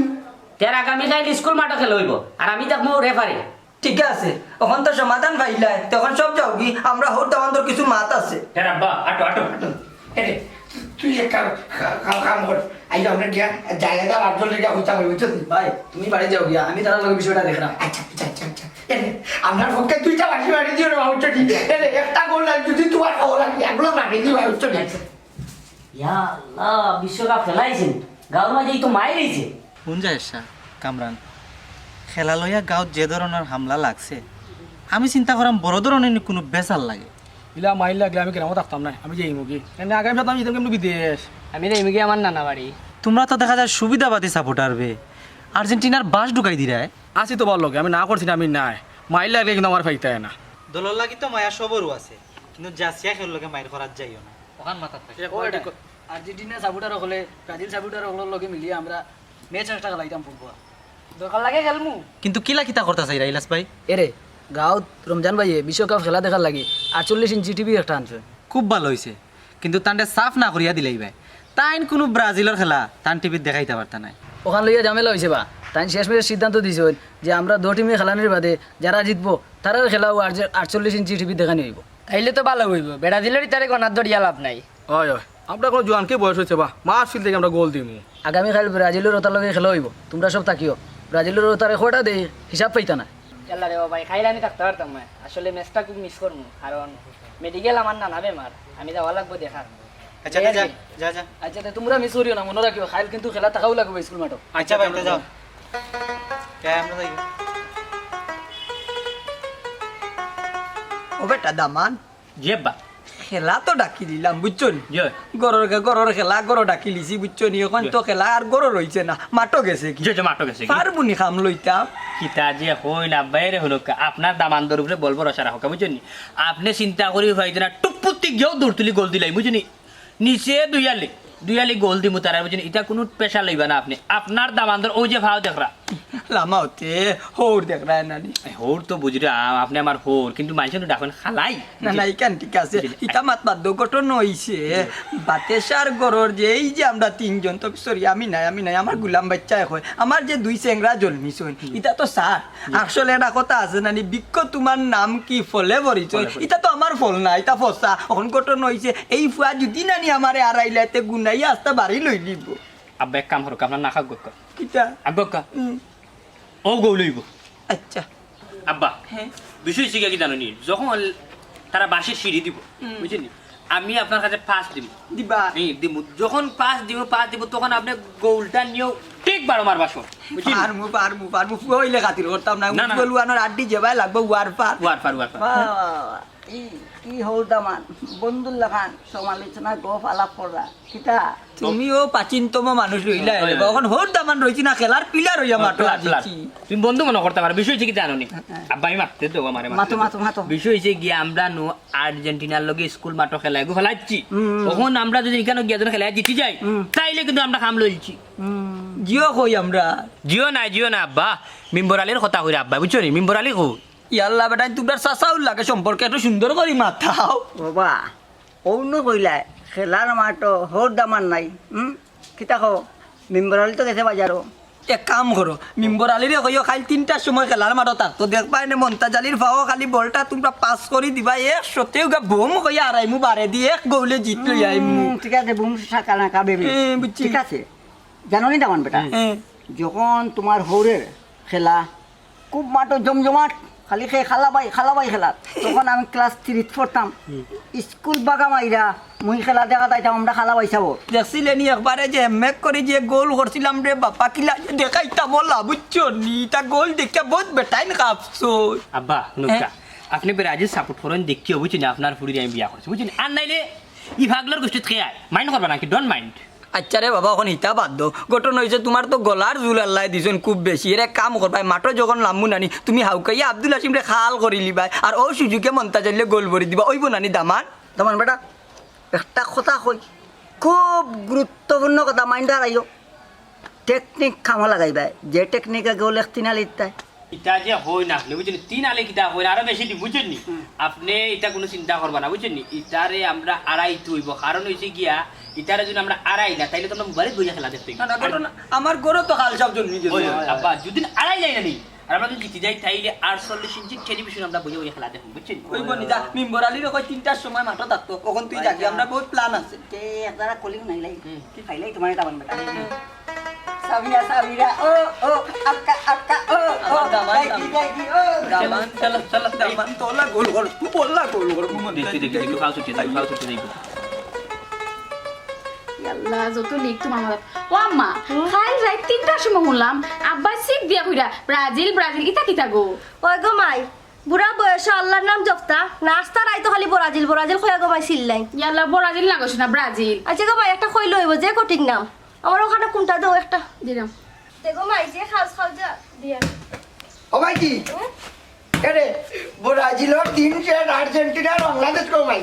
তে আগামীকাইল স্কুল মাঠো খেলা অইবো, আর আমি থাকমু রেফারি। ঠিক আছে, অখন তো সমাধান পাইলায়, তে অখন সব যাওগি, আমরা হউর দামান্দর কিছু মাত আছে। হে আব্বা, আটো, আটো, আটো। এরে, তুই এক কাম, কা-, কা-, কাম কর। আইজ আমরা গিয়া জায়গা বাদ জলে গিয়া হইতা পারি, বুঝছস নি? ভাই, তুমি বাড়ি যাও গিয়া, আমি তারার লগে বিষয়টা দেখরাম। আচ্ছা, আচ্ছা, আচ্ছা, আচ্ছা। এরে, আমার পক্ষে দুইটা বাঁশি মারি দিও রে বাবু চটি। এরে, একটা গোল লাগে যদি তোমার ভালো লাগে, এগুলো মারি দিও বাবু চটি। ইয়া আল্লাহ, বিশ্বকাপ খেলাইছেন, গাঁওর মাঝে এই তো মাইর হইছে। কোন যায় শাহ কামরান? খেলা লইয়া গাঁওত যে ধরনের হামলা লাগছে, আমি চিন্তা করাম বড় ধরনের কোনো বেজার লাগে। ইলা মাইর লাগলে আমি গ্রামো থাকতাম না, আমি যাইমুগি। এনে আগামী সপ্তাহে আমি যাইতাম কেমনে বিদেশ। আমি যাইমুগি আমার নানা বাড়ি। তোমরা তো দেখা যায় সুবিধাবাদী সাপোর্টার বে, আর্জেন্টিনার বাস ঢুকাই দিরায়। আছি তো ভালো লগে, আমি না করছি না, আমি নাই। মাইর লাগলে কিন্তু আমার ফাইতায় না। দলর লাগি তো মায়া সবরও আছে, কিন্তু জাসিয়া খেল লগে মাইর করার যাইও না। ওখান মাথাত থাকে। ও, এটা আর্জেন্টিনা সাপোর্টার হলে, ব্রাজিল সাপোর্টার হকলর লগে মিলিয়ে আমরা ম্যাচ একটা খেলাইতাম ফুটবল। দরকার লাগে খেলমু। কিন্তু কিলা কিতা করতা চাইরা ইলাস ভাই? এরে, গাঁওত রমজান ভাইয়ে বিশ্বকাপ খেলা দেখার লাগি আটচল্লিশ ইঞ্চি টিভি একটা আনছে। খুব ভালো হইছে, কিন্তু তানরে সাফ না করিয়া দিলাই ভাই। তাইন কোনো ব্রাজিলর খেলা তান টিভিত দেখাইতা পারতা নায়। ওখান লইয়া ঝামেলা হইছে বা, তাইন শেষমেশ সিদ্ধান্ত দিছে যে আমরা দুই টিমে খেলানির বাদে যারা জিতবো তারার খেলাও আর যে আটচল্লিশ ইঞ্চি টিভি দেখানি হইব। তাইলে তো ভালো হইব, ব্রাজিলর ইতারে গনাত ধরিয়া লাভ নাই। অয়, অয়, আমরা কোনো জোয়ানকে বয়স হইছে বা, মারফিল থেকে আমরা গোল দিমু। আগামীকাল ব্রাজিলর ওতার লগে খেলা হইব, তোমরা সব থাকিও। ব্রাজিলর ওতারে কয়টা দেই, হিসাব পাইতা না। ইয়াল্লা রে বাবা, খাইলে আমি থাকতে পারতাম না। আসলে ম্যাচটা খুব মিস করমু, কারণ মেডিকেল আমার নানা বেমার, আমি যাওয়া লাগবো দেখার। আচ্ছা, এই আর যা, কি। যা, যা। আচ্ছা, তে তোমরা মিস করিও না, মনে রাখিও, কাইল কিন্তু খেলা থাকাও লাগবে স্কুল মাঠো। আচ্ছা ভাই, তে যাও। কে আমরা যাই? ও বেটা দামান, জি আব্বা। খেলা তো ডাকি দিলাম, বুঝছো নি? জি। ঘরর খে-, ঘরর খেলা, ঘরো ডাকি লিছি, বুঝছো নি? এখন জি। তো খেলা আর ঘরো রইছে না, মাঠো গেছে কি? জি, জি, মাঠো গেছে কি? পারবো নি কাম লইতাম? কিতা যে কইন আব্বা, এরে হুনউক্কা, আপনার দামান্দর উপরে বল ভরসা রাখউক্কা, বুঝছো নি? আপনে চিন্তা করি পাইতো না, টুকপুত্তি গিয়াও দৌড় তুলি গোল দিলাই, বুঝছো নি? নিচে দুইয়ালি, দুইয়ালি গোল দিমু তারা, বুঝছো নি? ইটা কুনু pressure লইবা না আপনে। আপনার দামান্দর অউ যে ফাও দেখরা। লামাওতে হউর দেখরা নানি। এ, হউর তো বুঝি রে, আ-, আপনে আমার হউর, কিন্তু মানষে তো ডাকইন খালাই। না, না, ইখান ঠিক আছে। বুঝলি? ইতা মাত বাদ দেও, ঘটনা অইছে, বাতেশার ঘরর যে এই যে আমরা তিনজন, তো sorry, আমি নাই, আমি নাই, আমার গুলাম বাইচ্চায় কয়, আমার যে দুই চেংরা জন্মিছইন, ইতা তো স্যার। আসলে একটা কথা আছে নানি, বৃক্ষ তোমার নাম কি ফলে পরিচয়? ফলে পরিচয়। ইতা তো আমার ফল না, ইতা ফসা। এখন ঘটনা অইছে, এই ফুয়া যদি নানি আমারে আড়াইলাইতে গুনাইয়া আস্তা বাড়ি লইলিব। আব্বা, এক কাম করউক্কা, আপনার নাক আগুক্কা। কিতা? আগুক্কা। হুম। অউ গোল অইবো। আচ্ছা। আব্বা, হ্যাঁ। বিষয় অইছে কিতা জানো নি? যখন তারা বাঁশির সিঁড়ি দিবো, হুম। বুঝছইন নি? আমি আপনার কাছে পাস দিমু। দিবা? হুম, দিমু। যখন পাস দিমু, পাস দিমু, তখন আপনে গোলটা নিও ঠিক বারো মারবা শট। বুঝছইন নি? পারমু, পারমু, পারমু। ফুয়া অইলে খাতির করতাম না। না, না। ফুয়া লুয়ানোর আড্ডি যেবায় লাগবো, ওয়ার পার। ওয়ার পার, ওয়ার পার। বাহ, বাহ, বাহ, বাহ। ই, ই হউর দামান, বন্ধুর লাখান সমালোচনা গফ আলাপ কররা। কিতা? তুমিও প্রাচীনতম মানুষ রইলা, হয়, রে বা। হয়। অখন হউর দামান রইছি না, খেলার পিলার অইয়া ও, মাঠো পিলার, পিলার। আজিছি। তুমি বন্ধু মনো করতা পারো, বিষয় অইছে কিতা জানো নি? হ্যাঁ। আব্বা, আমি মাততে দেও আমারে, মাততে মাতো, দেও। মাতো, মাতো। বিষয় অইছে গিয়া আমরা নু আর্জেন্টিনার লগে স্কুল মাঠো খেলা এগু খেলাইছি। হুম। অখন আমরা যদি ইখানো গিয়া যদি খেলা জিতি যাই, হুম। তাইলে কিন্তু আমরা কাম লইছি। হুম। জিও কই আমরা? জিও না, জিও না আব্বা। মিম্বর আলীর কথা কইরা আব্বা, বুঝছো নি? মিম্বর আলী কই? ইয়াল্লা বেটাইন, তুমরার চাচাউর লগে সম্পর্কে একটু সুন্দর করি মাতাও। বাবা, অউনো কইলায়, খেলার মাঠো হউর দামান নাই। হুম? কিতা কও? মিম্বর আলী তো গেছে বাজারো। এক কাম করো, মিম্বর আলীরে কইও কাইল তিনটার সময় খেলার মাঠো থাকতো। দেখবায় নে মন্তাজ আলীর ফাও খালি বলটা তুমরা পাস করি দিবায়, এক শটে উগা বুম কইয়া আড়াইমু বারেদি, এক গোলে জিত লই আইমু। হুম, ঠিক আছে, বুম শাকা নাকা বেবি। হ্যাঁ, বুঝছি। ঠিক আছে। জানো নি দামান বেটা? হ্যাঁ। যখন তোমার হউরের খেলা খুব মাঠো জমজমাট, খালি খে খালাবাই, খালাবাই খেলা। তখন আমি ক্লাস থ্রিত পড়তাম। হুম। স্কুল বাগা মাইরা, মুই খেলা দেখা যাইতাম, আমরা খালাবাই সাবো। দেখছিলে নি একবারে যে হেমেক করি যে গোল করছিলাম রে বাবা, কিলা যে দেখাইতাম ওলা, বুঝছো নি? ইতা গোল দেখিয়া বউত বেটাইন কাঁপছইন। আব্বা, হুনউক্কা, হ্যাঁ? আপনে ব্রাজিল সাপোর্ট করইন দেখিও, বুঝছইন নি? আপনার ফুড়িরে আমি বিয়া করছি, বুঝছইন নি? আর নাইলে ই পাগলর গোষ্ঠীত কে আয়? মাইন্ড করবা নাকি? Don't mind. আচ্ছা রে বাবা, অখন ইতা বাদ দেও। ঘটনা অইছে, তুমার তো গলার জুল আল্লায় দিছইন খুব বেশি। এর এক কাম করবায়, মাঠো যখন লামমু নানি, তুমি হাউকাইয়া আব্দুল হাসিমরে খাল করিলিবায়, আর অউ সুযোগে মন্তাজ আলীরে গোল ভরি দিবা। অইবো নানি দামান? দামান বেটা, একটা কথা কই, খুব গুরুত্বপূর্ণ কথা, মাইন্ডো রাখিও। টেকনিক কামো লাগাইবায়, যে টেকনিকে গোল এক তিন আলিত দেয়। ইতা যে কইন আপনে, বুঝছইন নি? তিন আলি কিতা কইন, আরো বেশি দিমু, বুঝছইন নি? হুম। আপনে ইতা কুনু চিন্তা করবা না, বুঝছইন নি? ইতারে আমরা আড়াইতে অইবো, কারণ অইছে গিয়া, ইতারে যদি আমরা আড়াই না, তাইলে তো আমরা মোবাইলো বইয়া খেলা দেখতে না, না, অইবো। ঘটনা, আমার ঘরো তো খাল সাব জন্মি গেছে। ওই, ওই, আব্বা, যদি আড়াই যাই না নি, আর আমরা যদি জিতি যাই, তাইলে আটচল্লিশ ইঞ্চি টেলিভিশন আমরা বইয়া বইয়া খেলা দেখমু, বুঝছইন নি? অইবো নি, যা, মিম্বর আলিরে কই তিনটার সময় মাঠো থাকতো, অখন তুই যা গিয়া, আমরা বউত প্ল্যান আছে। তে এক জারা কলিং নাইলাই, হুম। খাইলাই তুমার এটা বানবে। সামিরা, সামিরা, ও, ও, আক্কা, আক্কা, ও, ও, আমার দামান, দামান। দামান, চলো, চলো, দামান। তোলা গোল কর, তোলা গোল কর, ঘুমো দেখি, দেখি, দেখি, ফাও ছুটি, দেখি, ফাও ছুটি, দেখি। ইয়াল্লা, যত লিখ তোমার মাথাত। ও আম্মা, হুম? কাইল রাইত তিনটার সময় হুনলাম, আব্বায় চিক দিয়া কইরা, "ব্রাজিল, ব্রাজিল", ইতা কিতা গো? ওই গো মাই, বুড়া বয়সে আল্লার নাম জপতা, না আস্তা রাইতো খালি বরাজিল, বরাজিল কইয়া গো মাই চিল্লাই। ইয়াল্লা, বরাজিল না গো সোনা, ব্রাজিল। আচ্ছা গো মাই, একটা কইলে অইবো, যে কঠিন নাম। আমার ওখানে কোনটা দেও একটা। দিলাম। দেখো মাই, যে খাস খাও যা, দিয়া। ও মাই কি? হুম? এরে, ব্রাজিলর তিন চার আর্জেন্টিনা, বাংলাদেশ গো মাই।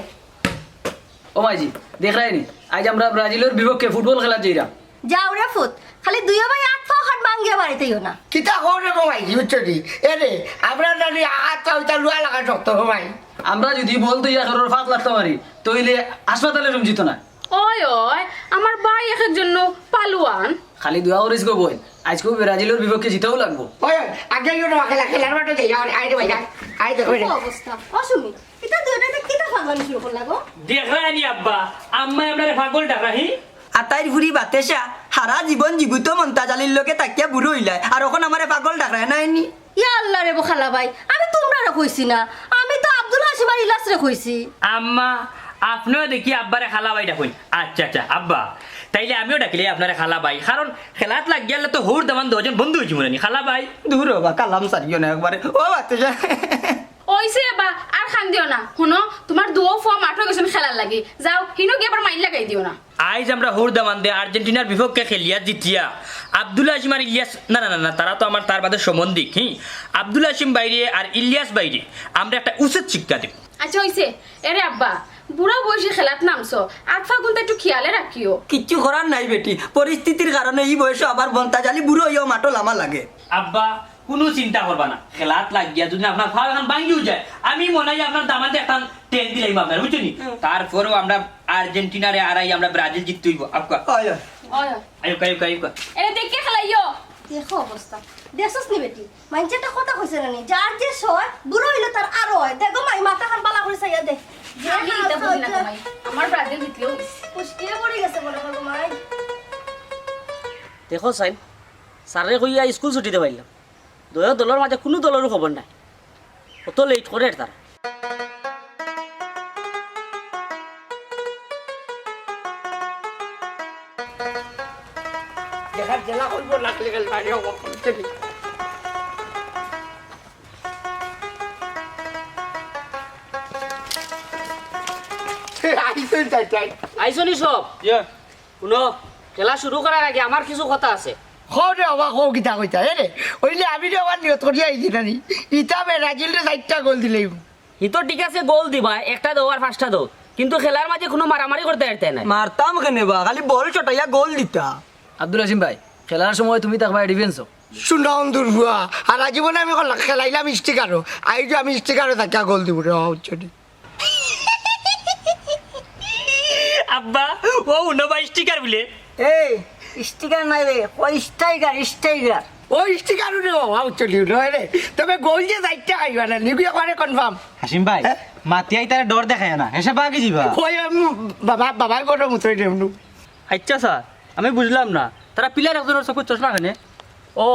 ও মাইজি, দেখরায়নি, আইজ আমরা ব্রাজিলর বিপক্ষে ফুটবল খেলাত যাইরাম। যাও রে ফুত, খালি দুইও ভাই আত পাও খান ভাঙ্গিয়া বাড়িত আইও না। কিতা কও রে গো মাইজি, বুঝছো নি? এরে, আমরা জানি আত পাও ইতা লুয়া লাগা শক্ত গো মাই। আমরা যুদি বল থইয়া কেউরর ফাত লাগতা পারি, তইলে হাসপাতালে রুম যিতো না। ওই, ওই, আমার ভাই একের জন্য পালুয়ান। খালি দোয়া করিস গো বইন, আইজকু ব্রাজিলর বিপক্ষে জিতাউ লাগবো। ওই, ওই, আগে আইও না, খেলা, খেলার মাঠে যাই, আয়, আয় রে ভাই, আয়, আয় দেখো রে। কি অবস্থা? অসুমি, ইতা দুইটাতে কিতা ফাগলামি শুরু করলা গো? দেখরায়নি আব্বা, আম্মায় আমরারে ফাগল ডাকরা, হি? আতাইর ফুরি বাতেশা, হারা জীবন জীবিত মন্তাজ আলীর লগে থাকিয়া বুড়ো অইলায়, আর অখন আমারে ফাগল ডাকরায় নায়নি? ইয়া আল্লাহ রে বো খালা ভাই, আমি তুমরারে কইছি না, আমি তো আব্দুল হাসিম আর ইলিয়াসরে কইছি। আম্মা, আপনেও দেখি আব্বারে খালা ভাই ডাকইন। আচ্ছা, আচ্ছা, আব্বা, তাইলে আমিও ডাকিলাই আপনারে খালা ভাই, কারণ খেলাত লাগিয়া গেলে তো হউর দামান দুইজন বন্ধু অইযিমু নানি, খালা ভাই। দূর হ বা, কালাম সারিও না একবারে। ও বাচ্চা। অইছে বা, আর কান্দিও না। হুনো, তুমার দুইও ফুয়া মাঠো গেছইন খেলার লাগি। যাও, হিনো গিয়া আবার মাইর লাগাই দিও না। আইজ আমরা হউর দামান্দে আর্জেন্টিনার বিপক্ষে খেলিয়া জিতিয়া আব্দুল হাসিম আর ইলিয়াস, না, না, না, না, তারা তো আমার তার বাদে সম্বন্ধিক, হি? আব্দুল হাসিম ভাইরে আর ইলিয়াস ভাইরে আমরা একটা উচিত শিক্ষা দেই। আচ্ছা, অইছে। এরে আব্বা, বুড়া বয়সে খেলাত নামছো, আত পাগুনতা একটু খিয়ালে রাখিও। কিচ্ছু করার নাই বেটি, পরিস্থিতির কারণে ই বয়সো আবার মন্তাজ আলী বুড়ো অইয়াও মাঠো লামা লাগে। আব্বা, কুনু চিন্তা করবা না, খেলাত লাগিয়া যুদি আপনার ফাও এখান ভাঙ্গিও যায়, আমি মনে হয় আপনার দামান্দে একটা টেন দিলাইমু আপনার, বুঝছো নি? হুম। তারপরেও আমরা আর্জেন্টিনারে আরাই আমরা ব্রাজিল জিততে অইবো। আব্বা। অয়, অয়। অয়, অয়। আইউক্কা, আইউক্কা, আইউক্কা। এরে দেখে খেলাইও। দেখো অবস্থা। দেখছস নি বেটি? মাইনষে একটা কথা কইছে না নি? যার যে সয়, বুড়া অইলে তার আরো অয়। দেখো মাই, মাথাখান বালা করি চাইয়া দেখ। আমি ইতা বুঝি না গো মাই। আমার ব্রাজিল জিতলেও অইছে। কুষ্টিয়ে পড়ি গেছে মনে হয় গো মাই। দেখো চাইন, স্যাররে কইয়া স্কুল ছুটি দিবাইলাম। দুইও দলর মাঝে কুনু দলরও খবর নাই। অত লেট করের তারা। দেখার জেলা করবো, লাগলে গেল বাইরে হবো, করতে দিই। আইসো, যাই, যাই। আইসো নি সব? ইয়া। হুনো, খেলা শুরু করার আগে আমার কিছু কথা আছে। কও রে বাবা, কও কিতা কইতা, এ রে? অইলে আমি রে আবার নিয়ত করিয়া আইছি না নি? ইতা ব্রাজিলরে চাইরটা গোল দিলাইমু। হি তো ঠিক আছে, গোল দিবায়, একটা দেও আর পাঁচটা দেও, কিন্তু খেলার মাঝে কুনু মারামারি করতে পারতে নায়। মারতাম কেনে বা, খালি বল ছটাইয়া গোল দিতা। আব্দুল হাসিম ভাই, খেলার সময় তুমি থাকবায় ডিফেন্সো। শুনো অন্ধুর ফুয়া, আর আজীবনে আমি কল-, খেলাইলাম স্ট্রাইকারো, আইজও আমি স্ট্রাইকারো থাকিয়া গোল দিমু রে, বুঝছো নি? আব্বা, ও হুনো বা স্ট্রাইকার বুলে। এই, স্ট্রাইকার নায় রে, ও স্ট্রাইকার, স্ট্রাইকার। ও স্ট্রাইকার রে বাবা, ও চলি নয় রে। তবে গোল যে চাইরটা খাইবা না, নিগু একবারে কনফার্ম। হাসিম ভাই, হ্যাঁ? মাতিয়া ইতারে ডর দেখায় না, হেষে বাগি যিবা। ওই, উম, বাবা, বাবা গরম উতরে দেমনু। আচ্ছা স্যার, আমি বুঝলাম না, তারা প্লেয়ার একজনর চকুত চশমা কেনে? ও,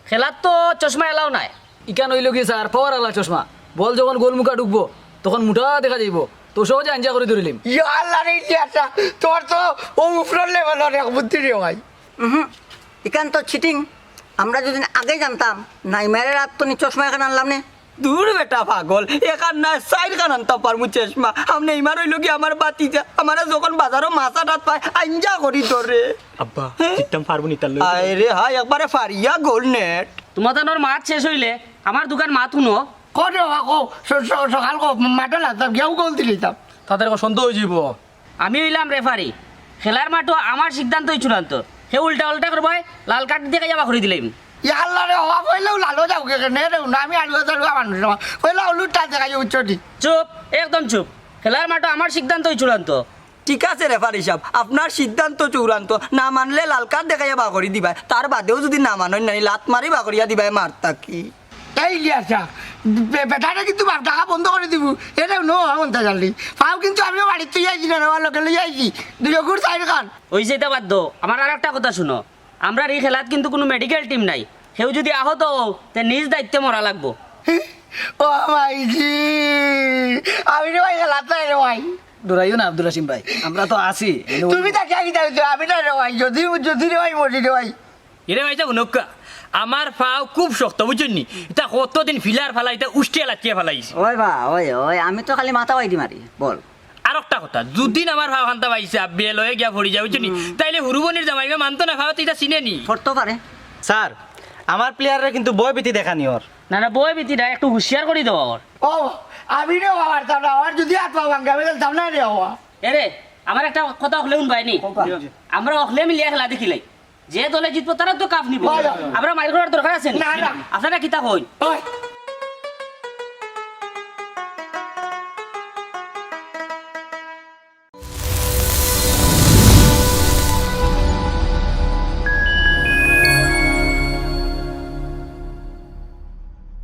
খেলাত তো চশমা এলাও নাই। ইখান অইলো গি স্যার, পাওয়ার আলা চশমা। বল যখন গোল মুখা ঢুকবো, তখন মুটা দেখা যাইবো। তো সহজে আঞ্জা করি ধরিলিম। ইয়া আল্লাহ রে, ইলিয়াসা, তোর তো ও উপরর লেভেলর এক বুদ্ধি রে ভাই। উহুম, ইখান তো চিটিং। আমরা যুদি আগে জানতাম, নেইমারর আত তনে চশমা এখান আনলাম নে। দূর বেটা পাগল, এখান না চাইরখান আনতাম পারমু চশমা। আমি নেইমার অইলো গি আমার ভাতিজা, আমারে যখন বাজারো মাছ আটাত পায়, আঞ্জা করি ধরে। আব্বা, হ্যাঁ? জিততাম পারবো নি তার লগে? আয় রে হায়, একবারে ফারিয়া গোল নেট। তুমাতানর মাত শেষ অইলে আমার দুখান মাত হুনো। কও রে বাবা, কও, স-, স-, সকাল কও, মাঠো লাগতাম, গিয়াও গোল দিলিতাম। তাদের এখন সন্দেহ অইযিবো। আমি অইলাম রেফারি, খেলার মাঠো আমার সিদ্ধান্তই চূড়ান্ত। হে উল্টা উল্টা করবায়, লাল কার্ড দেখাইয়া বার করি দিলাইমু। ইয়া আল্লাহ রে, হওয়া কইলেও লালো যাও কে কেনে রে, না আমি আলুয়া তালুয়া মানুষ না। কইলা হলুদ কার্ড দেখাইয়া উচ্চটি। চুপ, একদম চুপ। খেলার মাঠো আমার সিদ্ধান্তই চূড়ান্ত। ঠিক আছে রেফারি সাব, আপনার সিদ্ধান্ত চূড়ান্ত। না মানলে লাল কার্ড দেখাইয়া বার করি দিবায়, তার বাদেও যুদি না মানইন নানি লাত মারি বার করিয়া দিবায় মাঠ থাকি। এই ইলিয়াসা, বে-, বেটারে কিন্তু বাপ ডাকা বন্ধ করি দিমু। এরে নো, মন্তাজ আলী। পাও কিন্তু আমিও বাড়িত থইয়া আইছি না, নেওয়ার লগে লইয়া আইছি। দুই অগুর চাইরখান। অইছে, ইতা বাদ দেও। আমার আর একটা কথা হুনো। আমরার ই খেলাত কিন্তু কুনু মেডিকেল টিম নাই। কেউ যুদি আহত অও, তে নিজ দায়িত্বে মরা লাগবো। ও ভাইজি, আমি রে ভাই খেলাত নাই রে ভাই। ডরাইও না আব্দুল হাসিম ভাই, আমরা তো আছি। তুমি তাকে আগে যাও তো, আমি না রে ভাই, যুদি, যুদি রে ভাই মরি রে ভাই। এরে ভাই, তা হুনউক্কা, আমার পাও খুব শক্ত, বুঝছইন নি? ইতা কতদিন ফিলার ফালা, ইতা উষ্টিয়া লাচিয়া ফালাইছে। ওই বা, ওই, ওই, আমি তো খালি মাথা বাইদি মারি, বল। আর একটা কথা, যুদি আমার পাও খান্তা পাইছে, আব্বিয়ে লয়ে গিয়া পড়ি যায়, বুঝছইন নি? তাইলে হুরুবনির জামাইবা মানতো না, পাও তো ইতা চিনে নি। পড়তো পারে। স্যার, আমার প্লেয়াররে কিন্তু ভয় ভীতি দেখানি ওর। না, না, ভয় ভীতি না, একটু হুঁশিয়ার করি দেওয়া ওর। ও, আমি রে বাবা, তার আমার যুদি হাত পা ভাঙ্গে, আমি খেলতাম না রে বাবা। এরে, আমার একটা কথা অকলে হুনবায় নি? আমরা অকলে মিলিয়া খেলা দেখিলাই। যে দলে জিতবো, তারা তো কাপ নিবো। ভাই, ভাই। আমরা মাইর করার দরকার আছে নি? না, না। আপনারা কিতা কইন? ওই,